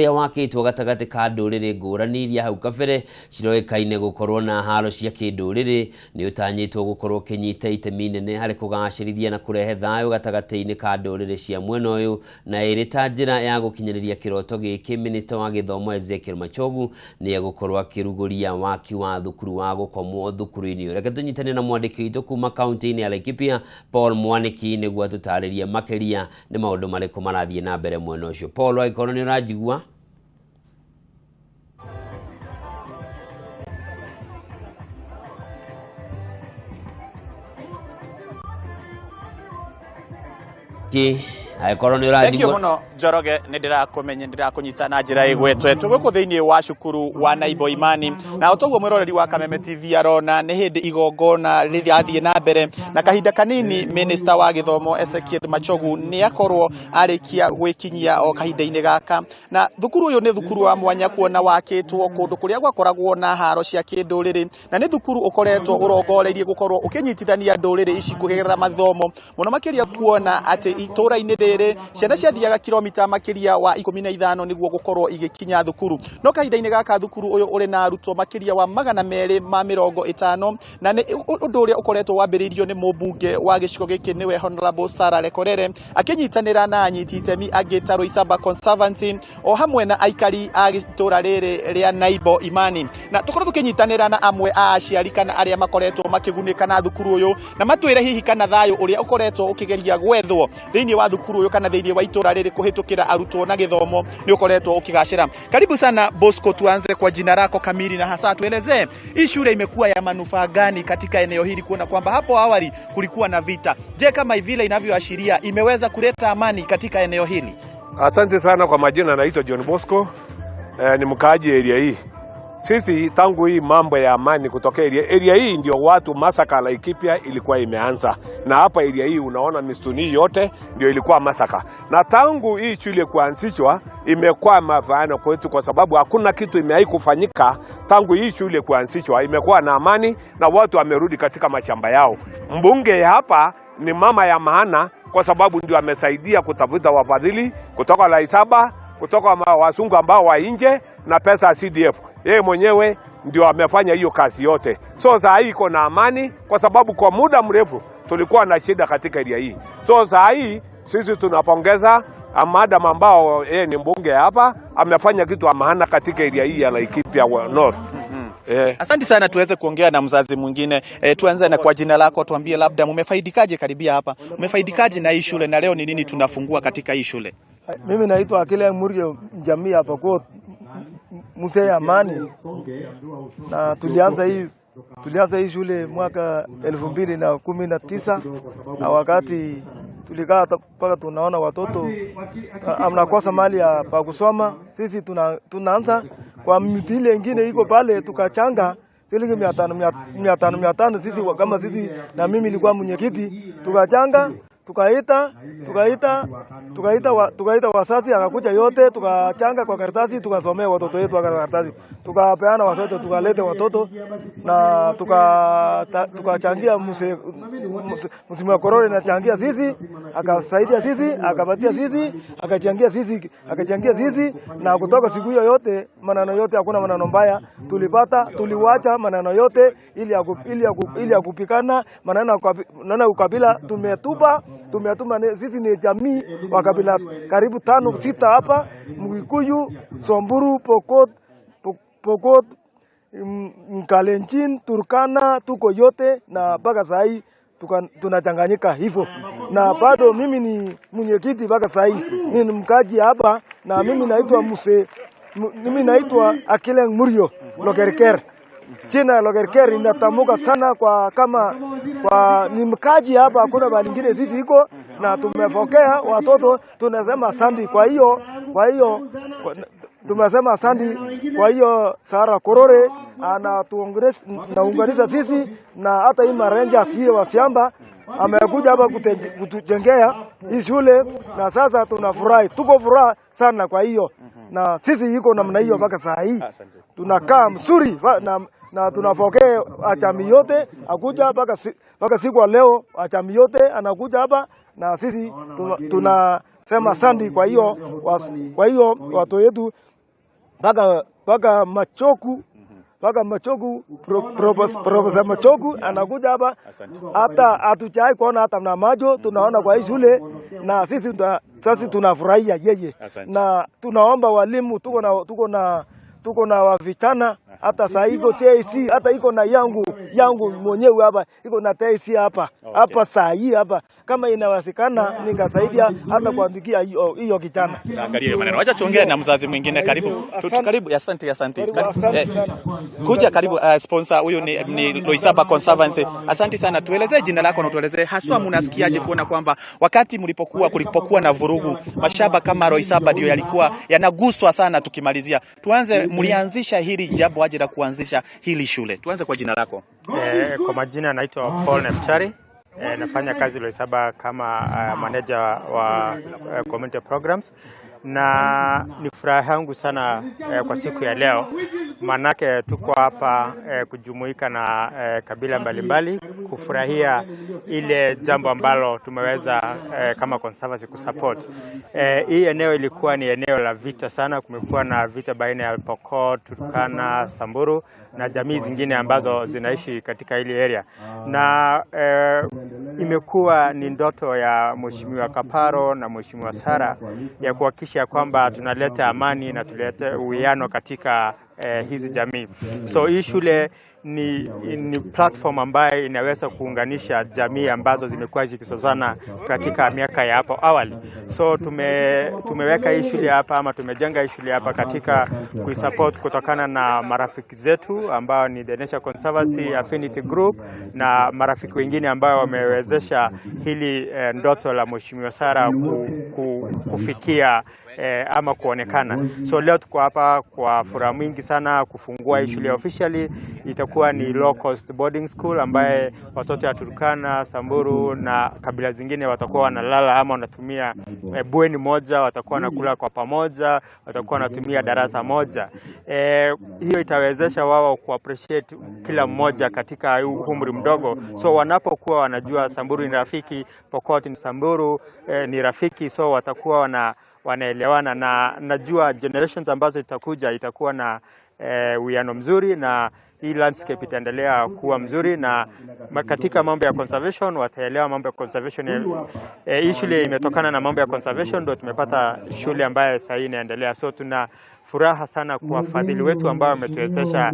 wakĩtwo gatagatĩ ka ndũrĩrĩ ngũrani iria hau kabere ciroĩkaine gũkorwo na haro cia kĩndũrĩrĩ nĩ ũtanyĩtwo gũkorwo ũkĩnyita itemi inene harĩ kũgacĩrithia na kũrehe thayũ gatagatĩ-inĩ ka ndũrĩrĩ cia mwena ũyũ, na ĩrĩ ta njĩra ya gũkinyanĩria kĩroto gĩkĩ Minista wa gĩthomo Ezekiel Machogu nĩ egũkorwo akĩrugũria waki wa thukuru wa gũkomwo thukuru-inĩ ũyũ. Reke tũnyitane na mwandĩki witũ kuma kaunti-inĩ ya Laikipia Paul Mwaniki nĩguo atũtarĩrie makĩria nĩ maũndũ marĩkũ marathiĩ na mbere mwena ũcio. Paul, angĩkorwo nĩ ũranjigua. Ki angĩkorwo nĩ Thank you ũranjigua muno Njoroge, nĩ ndĩrakũmenya, ndĩrakũnyita na njĩra ĩgwetwe. Twĩ gũkũ thĩinĩ wa cukuru wa Naibo Imani, na o toguo mwĩroreri wa Kameme TV arona nĩ hĩndĩ igongona rĩrathiĩ na mbere, na kahinda kanini Minister wa gĩthomo Ezekiel Machogu nĩ akorwo arĩkia gwĩkinyia o kahinda-inĩ gaka. Na thukuru ũyũ nĩ thukuru wa mwanya kuona wakĩtwo kũndũ kũrĩa gwakoragwo na haro cia kĩndũrĩrĩ, na nĩ thukuru ũkoretwo ũrongoreirie gũkorwo ũkĩnyitithania ndũrĩrĩ ici kũgerera mathomo, mũno makĩria kuona atĩ itũũra-inĩ rĩrĩ ciana ciathiaga kilomita makĩria wa 15 nĩguo gũkorwo igĩkinya thukuru. No kahinda-inĩ gaka thukuru ũyũ ũrĩ na arutwo makĩria wa 250, na nĩ ũndũ ũrĩa ũkoretwo wambĩrĩirio nĩ mũmbunge wa gĩcigo gĩkĩ nĩwe Honorable Sarah Lekorere, akĩnyitanĩra na anyiti itemi angĩ ta Roysambu Conservancy o hamwe na aikari a itũũra rĩrĩ rĩa Naibo Imani. Na tũkorwo tũkĩnyitanĩra na amwe a aciari kana arĩa makoretwo makĩgunĩka na thukuru ũyũ, na matwĩre hihi kana thayũ ũrĩa ũkoretwo ũkĩgeria gwethwo thĩinĩ wa thukuru ũyũ kana thĩinĩ wa itũũra rĩrĩ kũhĩtũkĩra arutwo na gĩthomo nĩ ũkoretwo ũkĩgacĩra. Karibu sana Bosco, tuanze kwa jina lako kamili na hasa tuelezee hii shule imekuwa ya manufaa gani katika eneo hili, kuona kwamba hapo awali kulikuwa na vita. Je, kama vile inavyoashiria imeweza kuleta amani katika eneo hili? Asante sana kwa majina, naitwa John Bosco. Ni mkaaji area hii. Sisi tangu hii mambo ya amani kutokea area hii ndio watu masaka Laikipia ilikuwa imeanza, na hapa area hii unaona misituni yote ndio ilikuwa masaka, na tangu hii shule kuanzishwa imekuwa mafaano kwetu, kwa sababu hakuna kitu imewahi kufanyika tangu hii shule kuanzishwa. Imekuwa na amani na watu wamerudi katika mashamba yao. Mbunge hapa ni mama ya maana, kwa sababu ndio amesaidia kutafuta wafadhili kutoka Laisaba, kutoka wasungu ambao wa nje na pesa ya CDF. Yeye mwenyewe ndio amefanya hiyo kazi yote. So saa hii iko na amani, kwa sababu kwa muda mrefu tulikuwa na shida katika area hii. So saa hii sisi tunapongeza madam ambao yeye ni mbunge hapa, amefanya kitu ya maana katika area hii ya Laikipia North. Asante sana, tuweze kuongea na mzazi mwingine. Tuanze na kwa jina lako, tuambie labda mumefaidikaje karibia hapa, mumefaidikaje na hii shule na leo ni nini tunafungua katika hii shule? Mimi naitwa Akile Murge, jamii hapa kwa Mzee Amani, na tulianza hii shule mwaka 2019, na wakati tulikaa mpaka tunaona watoto amnakosa mali ya pa kusoma. Sisi tunaanza kwa miti ile ingine iko pale, tukachanga shilingi 500 500 500, sisi kama sisi, na mimi nilikuwa mwenyekiti, tukachanga tukaita wasasi, akakuja yote, tukachanga kwa karatasi, tukasomea watoto wetu kwa karatasi, tukapeana watoto, tukalete watoto na tukachangia msimu wa korona, inachangia sisi, akasaidia sisi, akapatia sisi, akachangia sisi, akachangia sisi. Na kutoka siku hiyo yote maneno yote, hakuna maneno mbaya tulipata, tuliwacha maneno yote ili ya kupikana maneno ya ukabila tumetupa. Tumetuma sisi ni jamii wa kabila karibu 5 6 hapa, Mkikuyu, Samburu, Pokot, Mkalenjin, Turkana, tuko yote na mpaka saa hii tunachanganyika hivyo. Na bado mimi ni mwenyekiti mpaka saa hii, ni mkaji hapa, na mimi naitwa mimi naitwa Akile Murio Lokerker. Jina Lokerker inatamuka sana kwa kama kwa ni mkaji hapa, hakuna bali nyingine sisi iko, na tumepokea watoto, tunasema asante. Kwa hiyo tumesema asante. Kwa hiyo Sara Korore anatuunganisha sisi, na hata hii marenja asiye wa Siamba amekuja hapa kutujengea hii shule, na sasa tunafurahi, tuko furaha sana. Kwa hiyo na sisi iko namna hiyo mpaka saa hii tunakaa mzuri na tunapokea achami yote akuja mpaka siku ya leo, achami yote anakuja hapa na sisi tunasema asante. Kwa hiyo watu wetu mpaka Machoku mpaka Machoku, Profesa Machoku anakuja hapa, hata hatujai kuona hata na macho tunaona kwa hii shule, na sisi sasa tunafurahia yeye, na tunaomba walimu, Tuko na wavijana hata saa iko TIC, hata iko na yangu yangu mwenyewe hapa iko na TIC hapa hapa saa hii hapa, kama inawezekana nikasaidia hata kuandikia hiyo hiyo kijana. Angalia hiyo maneno. Wacha tuongee na mzazi mwingine karibu. Karibu, asante asante. Karibu, asante sana. Kuja karibu sponsor huyu ni Loisaba Conservancy. Asante sana. Tuelezee jina lako na tuelezee haswa mnasikiaje kuona kwamba wakati mlipokuwa kulipokuwa na vurugu mashamba kama Loisaba ndio yalikuwa yanaguswa sana. Tukimalizia, tuanze, mlianzisha hili jambo aje la kuanzisha hili shule? Tuanze kwa jina lako. Kwa majina naitwa Paul Neftari. Nafanya kazi Loisaba kama manager wa community programs, na ni furaha yangu sana kwa siku ya leo, maanake tuko hapa kujumuika na kabila mbalimbali kufurahia ile jambo ambalo tumeweza kama Conservancy kusupport. Hii eneo ilikuwa ni eneo la vita sana. Kumekuwa na vita baina ya Pokot, Turkana, Samburu na jamii zingine ambazo zinaishi katika hili area, na imekuwa ni ndoto ya Mheshimiwa Kaparo na Mheshimiwa Sara ya kuhakikisha kwamba tunaleta amani na tulete uwiano katika hizi jamii. So hii shule ni platform ambayo inaweza kuunganisha jamii ambazo zimekuwa zikisozana katika miaka ya hapo awali. So tumeweka hii shule hapa ama tumejenga hii shule hapa katika kuisupport kutokana na marafiki zetu ambao ni The Nature Conservancy, Affinity Group na marafiki wengine ambao wamewezesha hili ndoto la Mheshimiwa Sara kufikia ama kuonekana. So leo tuko hapa kwa furaha mwingi sana kufungua hii shule officially. Itakuwa ni low cost boarding school ambaye watoto ya Turkana, Samburu na kabila zingine watakuwa wanalala ama wanatumia bweni moja, watakuwa wanakula kwa pamoja, watakuwa wanatumia darasa moja. Hiyo itawezesha wao kuappreciate kila mmoja katika umri mdogo. So wanapokuwa wanajua Samburu ni rafiki, Pokot ni Samburu ni rafiki, so watakuwa wanaelewana, na najua generations ambazo itakuja itakuwa na uwiano mzuri na hii landscape itaendelea kuwa mzuri, na katika mambo ya conservation wataelewa mambo ya conservation. Hii shule imetokana na mambo ya conservation, ndio tumepata shule ambayo sasa inaendelea. So tuna furaha sana kwa wafadhili wetu ambao wametuwezesha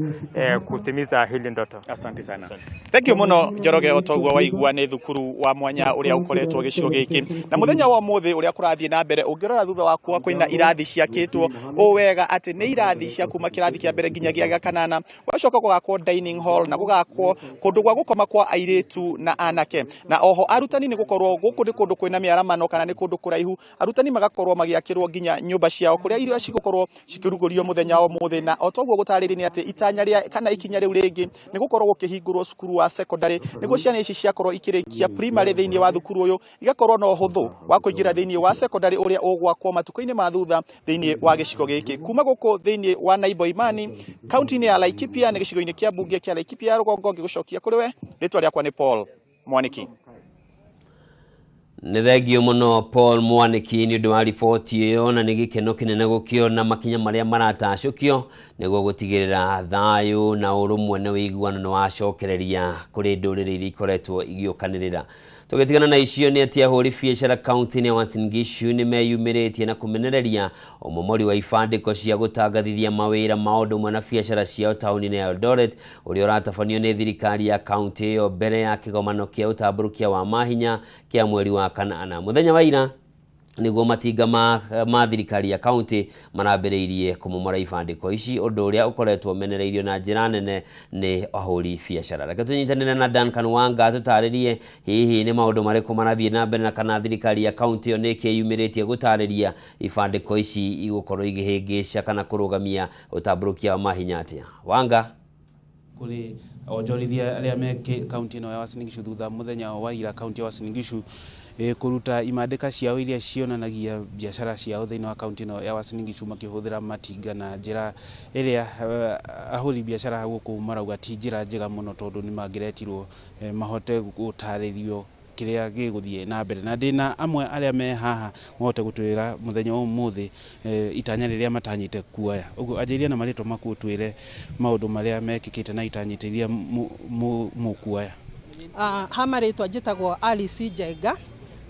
kutimiza hili ndoto. Asante sana. Thank you muno Njoroge otoguo waigua nĩ thukuru wa mwanya ũrĩa ũkoretwo gĩcigo gĩkĩ na mũthenya wa ũmũthĩ ũrĩa kũrathiĩ na mbere ũngĩrora thutha wakwa kwĩna irathi ciakĩtwo ũũ wega atĩ nĩ irathi cia kuma kĩrathi kĩa mbere nginya gĩa kanana, gũgacoka gũgakwo dining hall na gũgakwo kũndũ gwa gũkoma kwa airĩtu na anake, na oho arutani nĩ gũkorwo gũkũ nĩ kũndũ kwĩna mĩaramano kana nĩ kũndũ kũraihu, arutani magakorwo magĩakĩrwo nginya nyũmba ciao kũrĩa irio cigũkorwo cikĩrugũrio mũthenya wa ũmũthĩ. Na o toguo gũtarĩria nĩ atĩ itanya rĩa kana ikinya rĩu rĩngĩ nĩ gũkorwo gũkĩhingũrwo cukuru wa secondary nĩguo ciana ici ciakorwo ikĩrĩkia primary thĩinĩ wa thukuru ũyũ igakorwo na ũhũthũ wa kũingĩra thĩinĩ wa secondary ũrĩa ũgwakwo matukũ-inĩ ma thutha thĩinĩ wa gĩcigo gĩkĩ. Kuma gũkũ thĩinĩ wa Naibo Imani kaunti-inĩ ya Laikipia nĩ gĩcigo-inĩ kĩa mbunge kĩa Laikipia ya rũgongo, ngĩgũcokia kũrĩ we. Rĩtwa rĩakwa nĩ Paul Mwaniki. Nĩ thengio mũno Paul Mwaniki nĩ ũndũ wa riboti ĩyo, na nĩ gĩkeno kĩnene gũkĩona makinya marĩa maratacũkio nĩguo gũtigĩrĩra thayũ na ũrũmwe na ũiguano nĩ wacokereria kũrĩ ndũrĩrĩ iria ikoretwo igĩũkanĩrĩra. Tũgĩtigana na icio nĩ atĩ ahũri biacara kaunti-inĩ ya Uasin Gishu nĩ meyumĩrĩtie na kũmenereria ũmomori wa ibandĩko cia gũtangathithia mawĩra ma ũndũ ũmwe na biacara ciao taũni-inĩ ya Eldoret ũrĩa ũratabanio nĩ thirikari ya kaunti ĩyo mbere ya kĩgomano kĩa ũtambũrũkia wa mahinya kĩa mweri wa kanana. Mũthenya wa ira nĩguo matinga ma thirikari ya kaunti marambĩrĩirie kũmomora ibandĩko ici, ũndũ ũrĩa ũkoretwo ũmenereirio na njĩra nene nĩ ahũri biacara. Reke tũnyitanĩre na Duncan Wanga tũtarĩrie hihi nĩ maũndũ marĩkũ marathiĩ na mbere na kana thirikari ya kaunti ĩyo nĩ ĩkĩyumĩrĩtie gũtarĩria ibandĩko ici igũkorwo igĩhĩngĩca kana kũrũgamia ũtambũrũkia wa mahinya atĩa. Wanga. Kũrĩ onjorithia arĩa me kaunti ĩno ya Uasin Gishu thutha mũthenya wa ira kaunti ya Uasin Gishu kũruta imandĩka ciao iria cionanagia biacara ciao thĩinĩ wa kaunti ĩno ya Uasin Gishu makĩhũthĩra matinga na njĩra ĩrĩa ahũri biacara gũkũ marauga ti njĩra njega mũno tondũ nĩ mangĩretirwo mahote gũtarĩrio kĩrĩa gĩgũthiĩ na mbere. Na ndĩna amwe arĩa me haha mahote gũtwĩra mũthenya wa ũmũthĩ itanya rĩrĩa matanyĩte kuoya. Ũguo anjĩria na marĩtwa maku ũtwĩre maũndũ marĩa mekĩkĩte na itanyĩte iria mũkuoya. Ha marĩtwa njĩtagwo Alice Njenga,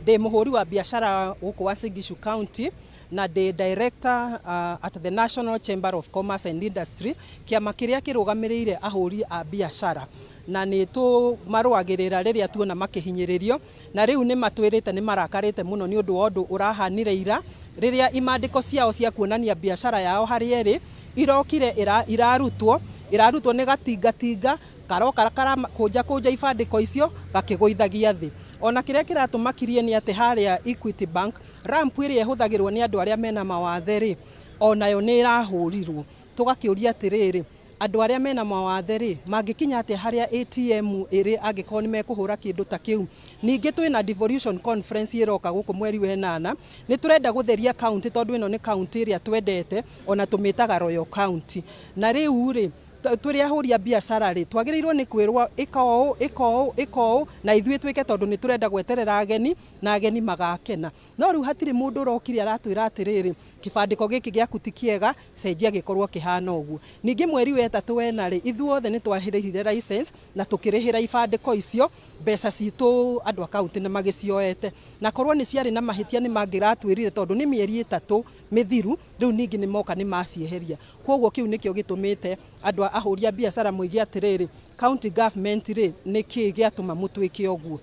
Ndĩ mũhũri wa biacara gũkũ Uasin Gishu County na ndĩ director at the National Chamber of Commerce and Industry, kĩama kĩrĩa kĩrũgamĩrĩire ahũri a biacara, na nĩ tũmarũagĩrĩra rĩrĩa tuona makĩhinyĩrĩrio. Na rĩu nĩ matwĩrĩte nĩ marakarĩte mũno nĩ ũndũ wa ũndũ ũrahanire ira, rĩrĩa imandĩko ciao cia kuonania biacara yao harĩa ĩrĩ irokire irarutwo irarutwo nĩ gatingatinga karoka karakũnja kũnja ibandĩko icio gakĩgũithagia thĩ. Ona kĩrĩa kĩratũmakirie nĩ atĩ harĩa Equity Bank ramp ĩrĩa ĩhũthagĩrwo nĩ andũ arĩa mena mawathe rĩ, onayo nĩ ĩrahũrirwo. Tũgakĩũria atĩrĩrĩ, andũ arĩa mena mawathe rĩ, mangĩkinya atĩa harĩa ATM ĩrĩ angĩkorwo nĩ mekũhũra kĩndũ ta kĩu? Ningĩ twĩna devolution conference ĩroka gũkũ mweri wa ĩnana. Nĩ tũrenda gũtheria county, tondũ ĩno nĩ county ĩrĩa twendete, ona tũmĩtaga Royal County. Na rĩu rĩ, tũrĩ ahũri a biacara rĩ, twagĩrĩirwo nĩ kwĩrwo ĩka ũũ, ĩka ũũ, ĩka ũũ, na ithuĩ twĩke, tondũ nĩ tũrenda gweterera ageni na ageni magakena. No rĩu hatirĩ mũndũ ũrokire aratwĩra atĩrĩrĩ, kĩbandĩko gĩkĩ gĩaku ti kĩega, cenjia gĩkorwo kĩhana ũguo. Ningĩ mweri wa ĩtatũ wena rĩ, ithuothe nĩ twarĩhire license na tũkĩrĩhĩra ibandĩko icio mbeca citũ, andũ a kaunti nĩ magĩcioete, na korwo nĩ ciarĩ na mahĩtia nĩ mangĩratwĩrire, tondũ nĩ mĩeri 3 mĩthiru. Rĩu ningĩ nĩ moka nĩ macieheria. Koguo kĩu nĩkĩo gĩtũmĩte andũ a ahũri a biacara moige atĩrĩrĩ, county government rĩ, nĩ kĩĩ gĩatũma mũtwĩke ũguo?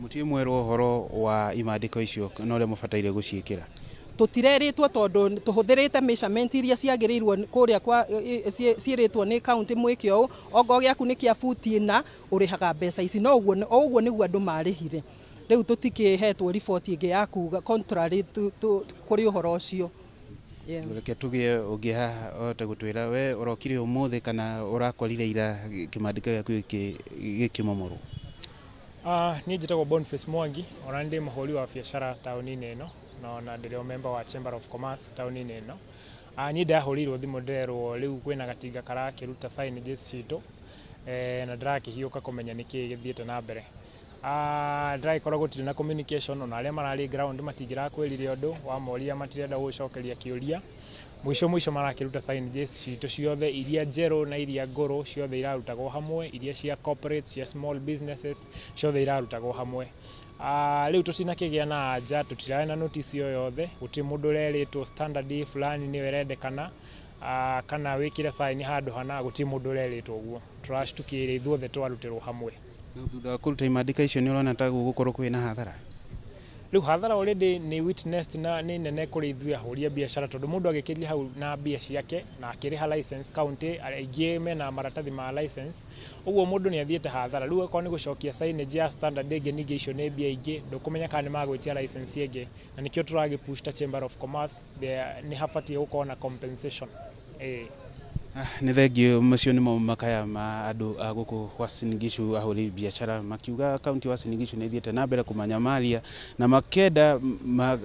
Mũtirĩ mwerwo ũhoro wa imandĩko icio na ũrĩa mũbataire gũciĩkĩra? Tũtirerĩtwo, tondũ tũhũthĩrĩte measurement iria ciagĩrĩirwo kũrĩa kwa ciĩrĩtwo nĩ county, mwĩke ũũ, ongorwo gĩaku nĩ kĩa buti 4, ũrĩhaga mbeca ici. No ũguo o ũguo nĩguo andũ marĩhire. Rĩu tũtikĩhetwo riboti ĩngĩ ya kuga contrary kũrĩ ũhoro ũcio. Yeah. Reke tũgĩe ũngĩ haha ũhote gũtwĩra, we ũrokire ũmũthĩ kana ũrakorire ira kĩmandĩko gĩaku gĩkĩmomorwo? Niĩ njĩtagwo Boniface Mwangi, ona ndĩ mũhũri wa biacara taũni-inĩ ĩno, na ona ndĩrĩ o member wa Chamber of Commerce taũni-inĩ ĩno. Niĩ ndahũrĩirwo thimũ ndĩrerwo rĩu kwĩna gatinga karakĩruta signages citũ, na ndĩrakĩhiũka kũmenya nĩkĩĩ gĩthiĩte na mbere. Ndĩragĩkorwo gũtirĩ na communication, ona arĩa mararĩ ground matingĩrakwĩrire ũndũ, wamoria matirenda gũgũcokeria kĩũria. Mũico mũico marakĩruta signages citũ ciothe, iria njerũ na iria ngũrũ, ciothe irarutagwo hamwe, iria cia corporate, cia small businesses, ciothe irarutagwo hamwe. Rĩu tũtinakĩgĩa na anja, tũtirarĩ na notice o yothe, gũtirĩ mũndũ ũrerĩtwo standard fulani nĩyo ĩrendekana, kana wĩkĩre sign handũ hana, gũtirĩ mũndũ ũrerĩtwo ũguo. Tũractukĩire ithuothe twarutĩrwo hamwe. Na thutha wa kũruta imandĩka icio, nĩ ũrona ta gũgũkorwo kwĩna hathara? Rĩu hathara already nĩ witnessed na nĩ nene kũrĩ ithuĩ ahũri a biacara, tondũ mũndũ agĩkĩria hau na mbia ciake na akĩrĩha license county, aingĩ mena maratathi ma license, ũguo mũndũ nĩ athiĩte hathara. Rĩu akorwo nĩ gũcokia signage ya standard ĩngĩ, ningĩ icio nĩ mbia ingĩ, ndũkũmenya kana nĩ magwĩtia license ĩngĩ, na nĩkĩo tũragĩ push ta Chamber of Commerce, nĩ habatiĩ gũkorwo na compensation. Ĩĩ. Nĩ thengiũ. Macio nĩmo makaya ma andũ a gũkũ Uasin Gishu, ahũri biacara, makiuga kaunti ya Uasin Gishu nĩ ĩthiĩte na mbere kũmanyamaria na makenda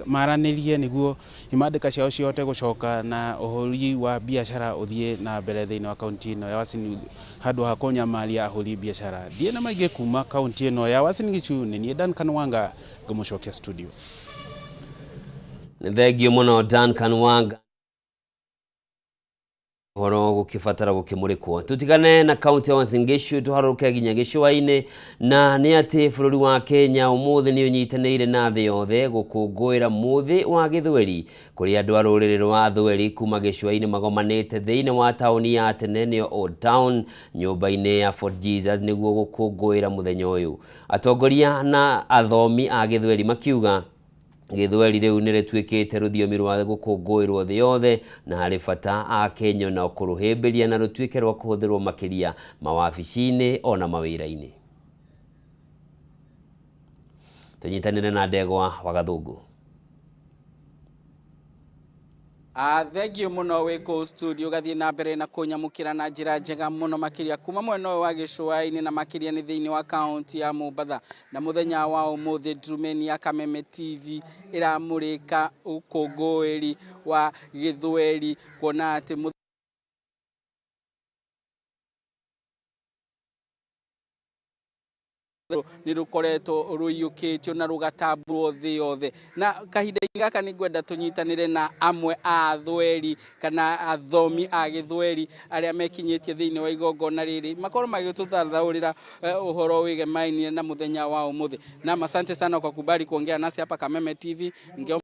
maranĩrie nĩguo imandĩka ciao cihote gũcoka na ũhũri wa biacara ũthiĩ na mbere thĩinĩ wa kaunti ĩno ya Uasin, handũ ha kũnyamaria ahũri biacara. Ndiĩ na maingĩ kuma kaunti ĩno ya Uasin Gishu. Nĩ niĩ Duncan Wanga, ngũmũcokia studio. Nĩ thengiũ mũno, Duncan Wanga, ũhoro gũkĩbatara gũkĩmũrĩkwo. Tũtigane na kaunti ya Uasin Gishu, tũharũrũke nginya gĩcũa-inĩ, na nĩ atĩ bũrũri wa Kenya ũmũthĩ nĩ ũnyitanĩire na thĩ yothe gũkũngũĩra mũthĩ wa gĩthweri, kũrĩa andũ a rũrĩrĩ rwa athweri kuma gĩcũa-inĩ magomanĩte thĩinĩ wa taũni ya tene, nĩyo Old Town, nyũmba-inĩ ya Fort Jesus, nĩguo gũkũngũĩra mũthenya ũyũ. Atongoria na athomi a gĩthweri makiuga gĩthweri rĩu nĩ rĩtuĩkĩte rũthiomi rwa gũkũngũĩrwo thĩ yothe, na harĩ bata a Kenya na kũrũhĩmbĩria na rũtuĩke rwa kũhũthĩrwo makĩria mawabici-inĩ ona mawĩra-inĩ. Tũnyitanĩre na Ndegwa wa Gathũngũ. Thengiũ mũno wĩ kũu studio, ũgathiĩ na mbere na kũnyamũkĩra na njĩra njega mũno makĩria kuma mwena ũyũ wa gĩcũa-inĩ, na makĩria nĩ thĩinĩ wa kaunti ya Mombatha. Na mũthenya wa ũmũthĩ Ndurumeni ya Kameme TV ĩramũrĩka ũkũngũĩri wa gĩthweri, kuona atĩ Nĩ rũkoretwo rũiyũkĩtio na rũgatambũrwo thĩ yothe. Na kahinda-inĩ gaka nĩ ngwenda tũnyitanĩre na amwe a athweri kana athomi a gĩthweri arĩa mekinyĩtie thĩinĩ wa igongona rĩrĩ, makorwo magĩtũthathaũrĩra ũhoro wĩgemainie na mũthenya wa ũmũthĩ. Naam, asante sana kwa kubali kuongea nasi hapa Kameme TV. Ningeomba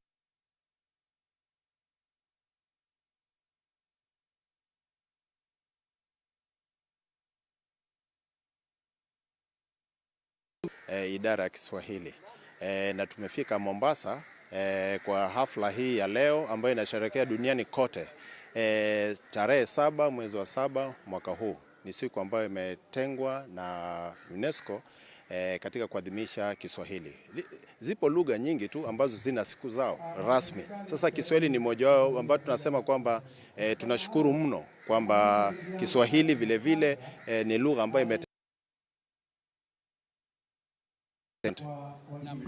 Idara ya Kiswahili na tumefika Mombasa kwa hafla hii ya leo ambayo inasherehekea duniani kote tarehe 7 mwezi wa 7 mwaka huu. Ni siku ambayo imetengwa na UNESCO katika kuadhimisha Kiswahili. Zipo lugha nyingi tu ambazo zina siku zao rasmi. Sasa Kiswahili ni moja wao ambayo tunasema kwamba tunashukuru mno kwamba Kiswahili vile vile ni lugha ambayo ime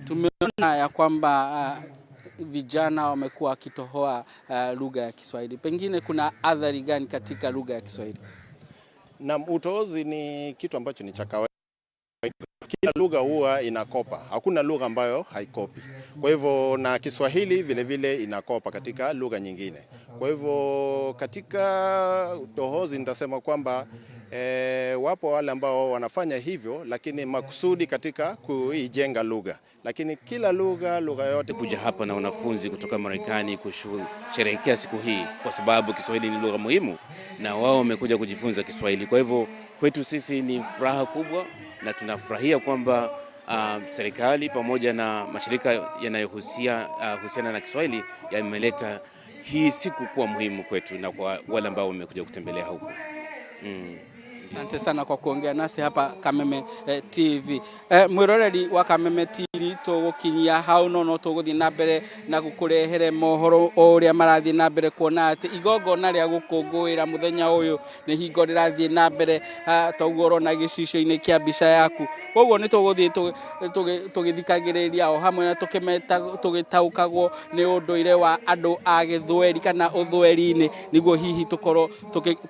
Tumeona ya kwamba vijana wamekuwa wakitohoa lugha ya Kiswahili. Pengine kuna athari gani katika lugha ya Kiswahili? Na utohozi ni kitu ambacho ni cha kawaida. Kila lugha huwa inakopa, hakuna lugha ambayo haikopi. Kwa hivyo na Kiswahili vile vile inakopa katika lugha nyingine. Kwa hivyo katika utohozi nitasema kwamba wapo wale ambao wanafanya hivyo, lakini makusudi katika kuijenga lugha. Lakini kila lugha yote. Kuja hapa na wanafunzi kutoka Marekani kusherehekea siku hii kwa sababu Kiswahili ni lugha muhimu na wao wamekuja kujifunza Kiswahili. Kwa hivyo kwetu sisi ni furaha kubwa na tunafurahia kwamba serikali pamoja na mashirika yanayohusiana na Kiswahili yameleta hii siku kuwa muhimu kwetu na kwa wale ambao wamekuja kutembelea huku. Asante sana kwa kuongea nasi hapa Kameme TV. Mwiroreri wa Kameme TV, tũgũkinyia hau, no tũgũthiĩ na mbere na gũkũrehere mohoro o ũrĩa marathiĩ na mbere, kuona atĩ igongona rĩa gũkũngũĩra mũthenya ũyũ nĩ hingo rĩrathiĩ na mbere, toguo ũrona gĩcicio-inĩ kĩa mbica yaku. Koguo nĩ tũgũthiĩ tũgĩthikagĩrĩria o hamwe na tũgĩtaũkagwo nĩ ũndũire wa andũ a gĩthweri kana ũthweri-inĩ, nĩguo hihi tũkorwo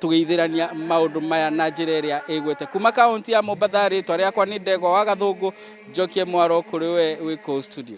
tũgĩithĩrania maũndũ maya na njĩra ĩrĩa ĩgwete. Kuma kaunti ya Mombatha, rĩtwa rĩakwa nĩ Ndegwa wa Gathũngũ. Njokie mwaro kũrĩ we wĩ kũu studio.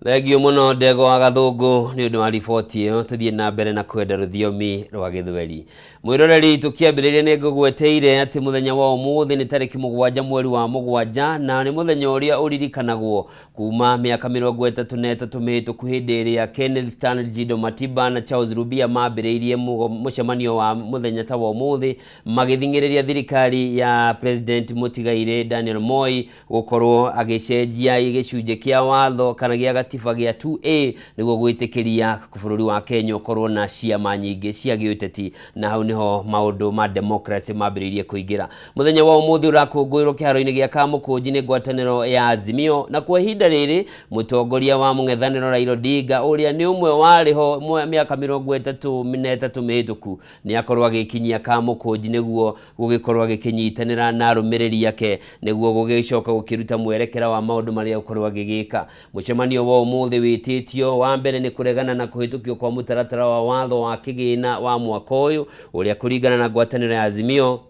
Thengio mũno, Ndegwa wa Gathũngũ, nĩ ũndũ wa riboti ĩyo. Tũthiĩ na mbere na kwenda rũthiomi rwa gĩthweri. Mwĩroreri, tũkĩambĩrĩria nĩ ngũgweteire atĩ mũthenya wa ũmũthĩ nĩ tarĩki 7 mweri wa 7, na nĩ mũthenya ũrĩa ũririkanagwo kuma mĩaka 33 mĩhĩtũku, hĩndĩ ĩrĩa Kenneth Stanley Jindo Matiba na Charles Rubia mambĩrĩirie mũcemanio wa mũthenya ta wa ũmũthĩ, magĩthing'ĩrĩria thirikari ya President mũtigairĩ Daniel Moi gũkorwo agĩcenjia gĩcunjĩ kĩa watho kana gĩa gatiba gĩa 2A nĩguo gwĩtĩkĩria bũrũri wa Kenya ũkorwo na ciama nyingĩ cia gĩũteti, na hau nĩho maũndũ ma democracy mambĩrĩirie kũingĩra. Mũthenya wa ũmũthĩ ũrakũngũĩrwo kĩharo-inĩ gĩa Kamũkũnji nĩ ngwatanĩro ya Azimio, na kwa ihinda rĩrĩ mũtongoria wa mũng'ethanĩro Raila Odinga, ũrĩa nĩ ũmwe warĩ ho mĩaka 33 mĩhĩtũku, nĩ akorwo agĩkinyia Kamũkũnji nĩguo gũgĩkorwo agĩkĩnyitanĩra na arũmĩrĩri ake nĩguo gũgĩcoka gũkĩruta mwerekera wa maũndũ marĩa ũkorwo agĩgĩka. Mũcemanio wa ũmũthĩ wĩtĩtio wa mbere nĩ kũregana na kũhĩtũkio kwa mũtaratara wa watho wa kĩgĩna wa mwaka ũyũ, ũrĩa kũringana na ngwatanĩro ya Azimio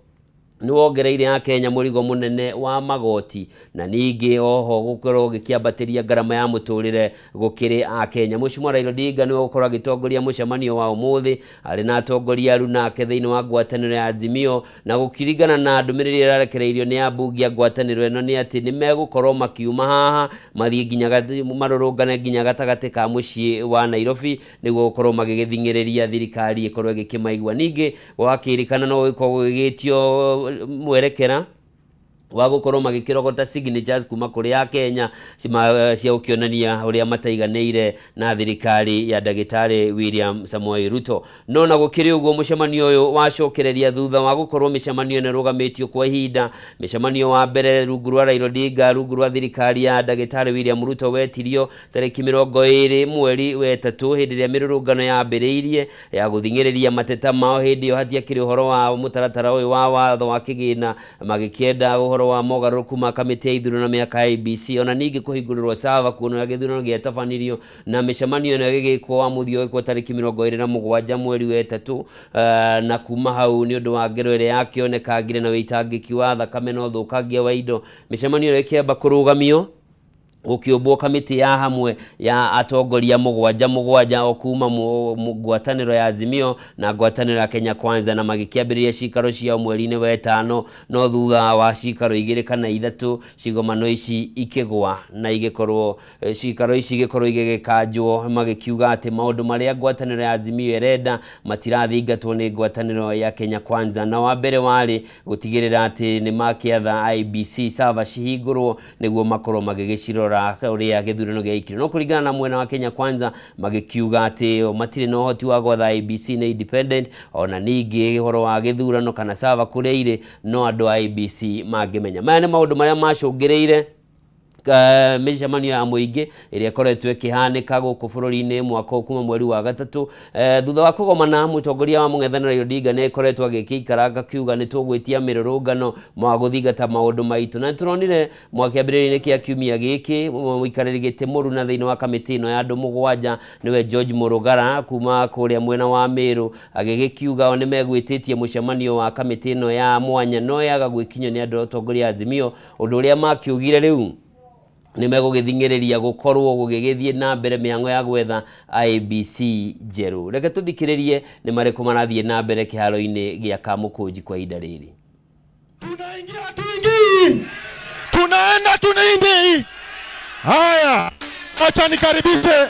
nĩ wongereire Akenya mũrigo mũnene wa magoti, na ningĩ oho gũkorwo gĩkĩambatĩria ngarama ya mũtũrĩre gũkĩrĩ Akenya. Mheshimiwa Raila Odinga nĩwe ũgũkorwo agĩtongoria mũcemanio wa ũmũthĩ arĩ na atongoria arunake thĩinĩ wa ngwatanĩro ya Azimio, na gũkĩringana na ndũmĩrĩri ĩrĩa ĩrarekereirio nĩ ambunge a ngwatanĩro ĩno nĩ atĩ nĩ megũkorwo makiuma haha mathiĩ nginya marũrũngane nginya gatagatĩ ka mũciĩ wa Nairobi nĩguo gũkorwo magĩgĩthing'ĩrĩria thirikari ĩkorwo ĩgĩkĩmaigua. Ningĩ gwakĩrĩkana no gũgĩkorwo gũgĩgĩtio mwerekera wa gũkorwo magĩkĩrogota signatures kuma kũrĩ Akenya cia gũkĩonania ũrĩa mataiganĩire na thirikari ya ndagĩtarĩ William Samoei Ruto. No na gũkĩrĩ ũguo, mũcemanio ũyũ wacokereria thutha wa gũkorwo mĩcemanio ĩno ĩrũgamĩtio kwa ihinda. Mĩcemanio wa mbere rungu rwa Raila Odinga, rungu rwa thirikari ya ndagĩtarĩ William Ruto, wetirio tarĩki 20 mweri wa 3, hĩndĩ ĩrĩa mĩrũrũngano yambĩrĩirie ya gũthing'ĩrĩria mateta mao. Hĩndĩ ĩyo hatiakĩrĩ ũhoro wa mũtaratara ũyũ wa watho wa kĩgĩna, magĩkĩenda ũhoro ũhoro wa mogarũrũku ma kamĩtĩ ya ithurano mĩaka ya IEBC, ona ningĩ kũhingũrĩrwo sava kuona ũrĩa gĩthurano gĩatabanirio na mĩcemanio ĩno ĩgĩgĩkwo wa mũthia ũgĩkwo tarĩki 27 mweri wa 3, na kuma hau nĩ ũndũ wa ngero ĩrĩa yakĩonekangire na wĩitangĩki wa thakame na ũthũkangia wa indo, mĩcemanio ĩyo ĩkĩamba kũrũgamio, gũkĩũmbwo kamĩtĩ ya hamwe ya atongoria mũgwanja mũgwanja o kuma ngwatanĩro ya Azimio na ngwatanĩro ya Kenya Kwanza, na magĩkĩambĩrĩria cikaro ciao mweri-inĩ wa 5, no thutha wa cikaro 2 kana 3 cigomano ici ikĩgwa na igĩkorwo cikaro ici igĩkorwo igĩgĩkanjwo, magĩkiuga atĩ maũndũ marĩa ngwatanĩro ya Azimio ĩrenda matirathingatwo nĩ ngwatanĩro ya Kenya Kwanza. Na wa mbere warĩ gũtigĩrĩra atĩ nĩ makĩatha IEBC server cihingũrwo nĩguo makorwo magĩgĩcirora ũrĩa gĩthurano gĩaikire. No kũringana na mwena wa Kenya Kwanza magĩkiuga atĩ matirĩ na ũhoti wa gwatha IEBC nĩ independent, ona ningĩ ũhoro wa gĩthurano kana server kũrĩa irĩ no andũ a IEBC mangĩmenya. Maya nĩ maũndũ marĩa macũngĩrĩire mĩcemanio ya mũingĩ ĩrĩa ĩkoretwo ĩkĩhanĩka gũkũ bũrũri-inĩ mwaka kuma mweri wa 3. Thutha wa kũgomana, mũtongoria wa mũng'ethanĩro Raila Odinga nĩ ĩkoretwo agĩkĩikaranga akiuga nĩ tũgwĩtia mĩrũrũngano mwa gũthingata maũndũ maitũ, na nĩtũronire mwakĩambĩrĩria-inĩ kĩa kiumia gĩkĩ mũikarĩri gĩtĩ mũruna thĩinĩ wa kamĩtĩ ĩno ya andũ 7 nĩwe George Murugara kuma kũrĩa mwena wa Meru agĩgĩkiuga o nĩmegwĩtĩtie mũcemanio wa kamĩtĩ ĩno ya mwanya no yaga gwĩkinyio nĩ andũ a ũtongoria Azimio, ũndũ ũrĩa makiugire rĩu nĩ megũgĩthing'ĩrĩria gũkorwo gũgĩgĩthiĩ na mbere mĩhang'o ya gwetha IEBC njerũ. Reke tũthikĩrĩrie nĩ marĩkũ marathiĩ na mbere kĩharo-inĩ gĩa Kamũkũnji kwa ihinda rĩrĩ. Tunaingia tuingii, tunaenda tunaingii. Haya, acha nikaribishe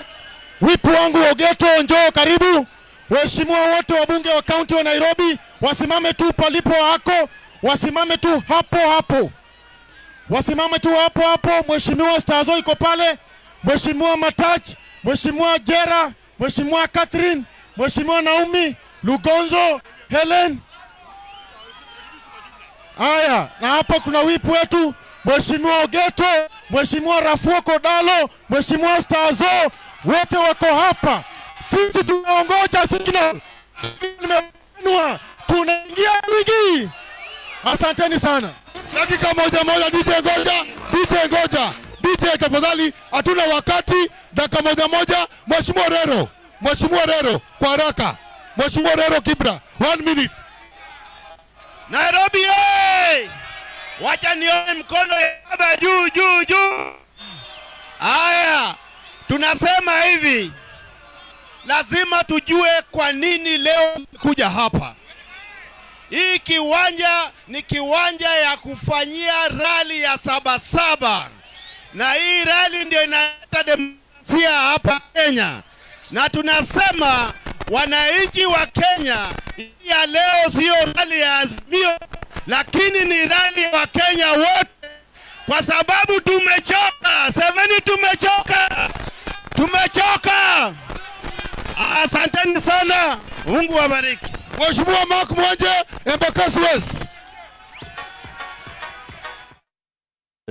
wipu wangu Ogeto, njoo karibu. Waheshimiwa wote wabunge wa kaunti wa Nairobi wasimame tu palipo hako, wasimame tu hapo hapo, wasimame tu hapo hapo. Mheshimiwa Stazo iko pale, Mheshimiwa Matach, Mheshimiwa Jera, Mheshimiwa Catherine, Mheshimiwa Naomi Lugonzo, Helen. Haya, na hapa kuna wipu wetu Mheshimiwa Ogeto, Mheshimiwa Rafuo Kodalo, Mheshimiwa Stazo, wote wako hapa. Sisi tunaongoja signal. Signal imebanwa. Tunaingia ligi. Asanteni sana. Dakika moja moja, DJ ngoja, DJ ngoja. DJ tafadhali, hatuna wakati. Dakika moja moja. Mheshimiwa Rero, Mheshimiwa Rero kwa haraka. Mheshimiwa Rero Kibra, 1 minute. Nairobi hey! Wacha nione mkono ya baba juu juu juu. Haya, tunasema hivi, lazima tujue kwa nini leo kuja hapa. Hii kiwanja ni kiwanja ya kufanyia rally ya 77, na hii rally ndio inaleta demokrasia hapa Kenya. Na tunasema wananchi wa Kenya, ya leo sio rally ya Azimio, lakini ni rally ya Wakenya wote, kwa sababu tumechoka. Semeni tumechoka, tumechoka. Asanteni sana, Mungu awabariki. Mheshimiwa Mark Mwanje, Embakasi West.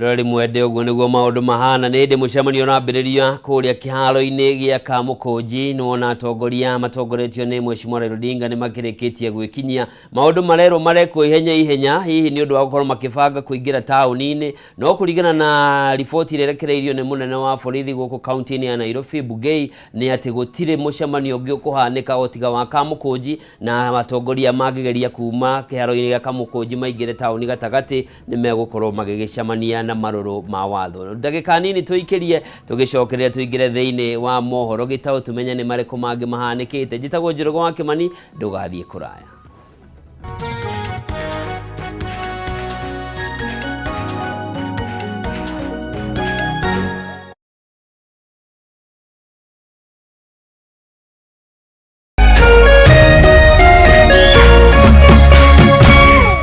Rori mwende ũguo nĩguo maũndũ mahana. Nĩ hĩndĩ mũcemanio ũrambĩrĩria kũrĩa kĩharo-inĩ gĩa Kamũkũnji, nĩwona atongoria matongoretio nĩ Mheshimiwa Raila Odinga nĩ makĩrĩkĩtie gwĩkinyia. Maũndũ marerwo marekwo ihenya ihenya, hihi nĩ ũndũ wa gũkorwo makĩbanga kũingĩra taũni-inĩ, no kũringana na riboti ĩrĩa ĩrekereirio nĩ mũnene wa borithi gũkũ kaunti-inĩ ya Nairobi Bungei, nĩ atĩ gũtirĩ mũcemanio ũngĩ ũkũhanĩka o tiga wa Kamũkũnji, na atongoria mangĩgeria kuma kĩharo-inĩ gĩa Kamũkũnji maingĩre taũni gatagatĩ nĩ megũkorwo magĩgĩcemania na marũrũ ma watho. Ndagĩka nini tũikĩrie tũgĩcokereria tũingĩre thĩinĩ wa mohoro gĩtaũ tũmenye nĩ marĩkũ mangĩ mahanĩkĩte. Njĩtagwo Njoroge wa Kĩmani, ndũgathiĩ kũraya.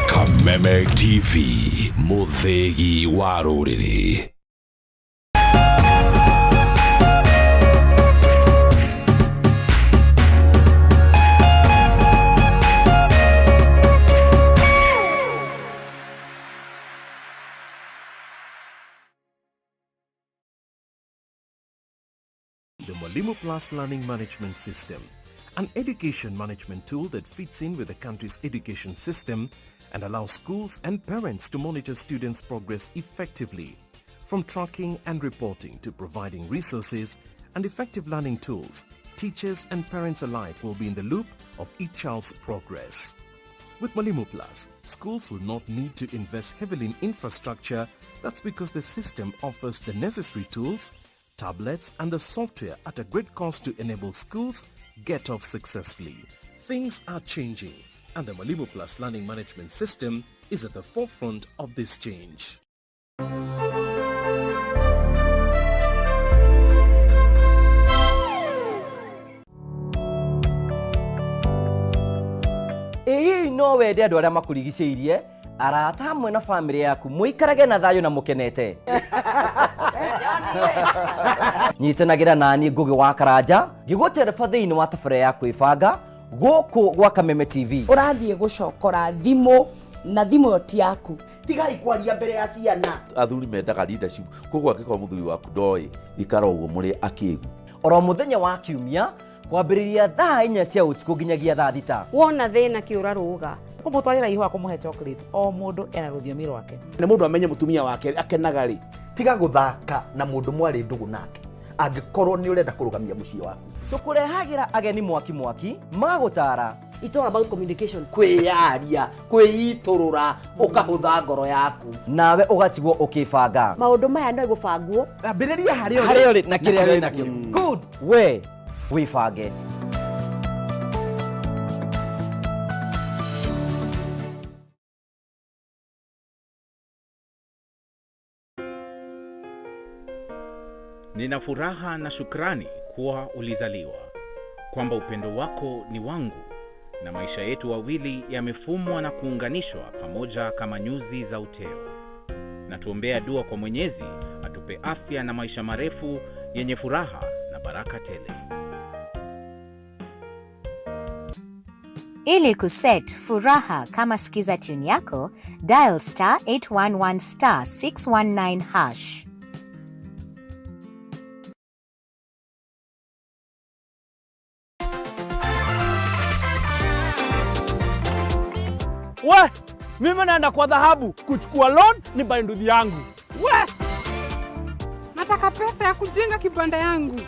Kameme TV, Muthegi wa rũrĩrĩ. The Mwalimu Plus Learning Management System, an education management tool that fits in with the country's education system and allow schools and parents to monitor students' progress effectively. From tracking and reporting to providing resources and effective learning tools, teachers and parents alike will be in the loop of each child's progress. With Mwalimu Plus, schools will not need to invest heavily in infrastructure. That's because the system offers the necessary tools, tablets and the software at a great cost to enable schools get off successfully. Things are changing, and the Mwalimu Plus Learning Management System is at the forefront of this change. Ĩĩ, no wende andũ arĩa makũrigicĩirie, arata hamwe na bamĩrĩ yaku mũikarage na thayũ na mũkenete. Nyitanagĩra nani Ngũgĩ wa Karanja ngĩgũtereba thĩinĩ wa tabarĩra ya kwĩbanga gũkũ gwa Kameme TV. Ũrathiĩ gũcokora thimũ na thimũ ĩyo ti yaku. Tigai kwaria mbere ya ciana. Athuri mendaga leadership, koguo angĩkorwo mũthuri waku ndoĩ, ikara ũguo mũrĩ akĩgu. Oro mũthenya wa Kiumia kwambĩrĩria thaa 4 cia ũtukũ nginyagia thaa 6. Wona thĩna kĩũra rũga. Kũmũtwarĩra ihũa, kũmũhe chocolate, o mũndũ ena rũthiomi rwake. Nĩ mũndũ amenye mũtumia wake akenaga rĩ. Tiga gũthaka na mũndũ mwarĩ ndũgũ nake angĩkorwo nĩ ũrenda kũrũgamia mũciĩ waku. Tũkũrehagĩra ageni mwaki mwaki magũtara. It's all about communication. Kwĩyaria, kwĩitũrũra, ũkahũtha ngoro yaku. Nawe ũgatigwo ũkĩbanga. Maũndũ maya no gũbangwo. Ambĩrĩria harĩa ũrĩ. Harĩa ũrĩ na kĩrĩa wĩ nakĩo. Good. We wĩbange. Nina furaha na shukrani kuwa ulizaliwa, kwamba upendo wako ni wangu na maisha yetu wawili yamefumwa na kuunganishwa pamoja kama nyuzi za uteo. Na tuombea dua kwa Mwenyezi atupe afya na maisha marefu yenye furaha na baraka tele. Ili kuset furaha kama skiza tune yako, dial star 811 star 619 hash. We, mimi naenda kwa dhahabu kuchukua loan ni buy nduthi yangu. We! Nataka pesa ya kujenga kibanda yangu.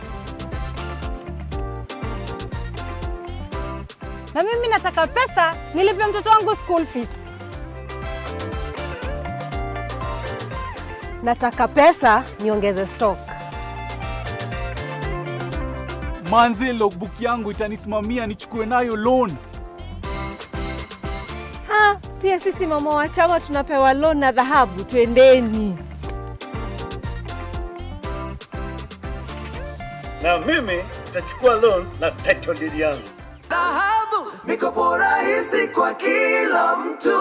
Na mimi nataka pesa nilipe mtoto wangu school fees. Nataka pesa niongeze stock. Manzi, logbook yangu itanisimamia nichukue nayo loan. Ha, pia sisi mama wa chama tunapewa loan na dhahabu, twendeni. Na mimi nitachukua loan na title deed yangu. Dhahabu, mikopo rahisi kwa kila mtu.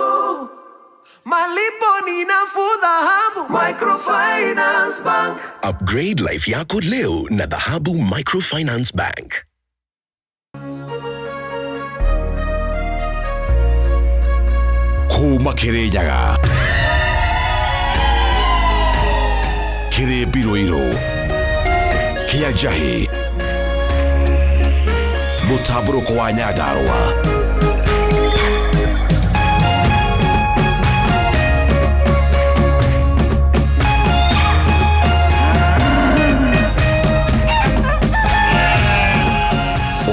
Malipo ni nafuu. Dhahabu Microfinance Bank. Upgrade life yako leo na Dhahabu Microfinance Bank. Kuma Kirinyaga, kĩrĩ mbirũirũ kĩa njahĩ, mũtambũrũko wa Nyandarũa.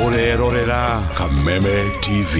Ũrerorera Kameme TV.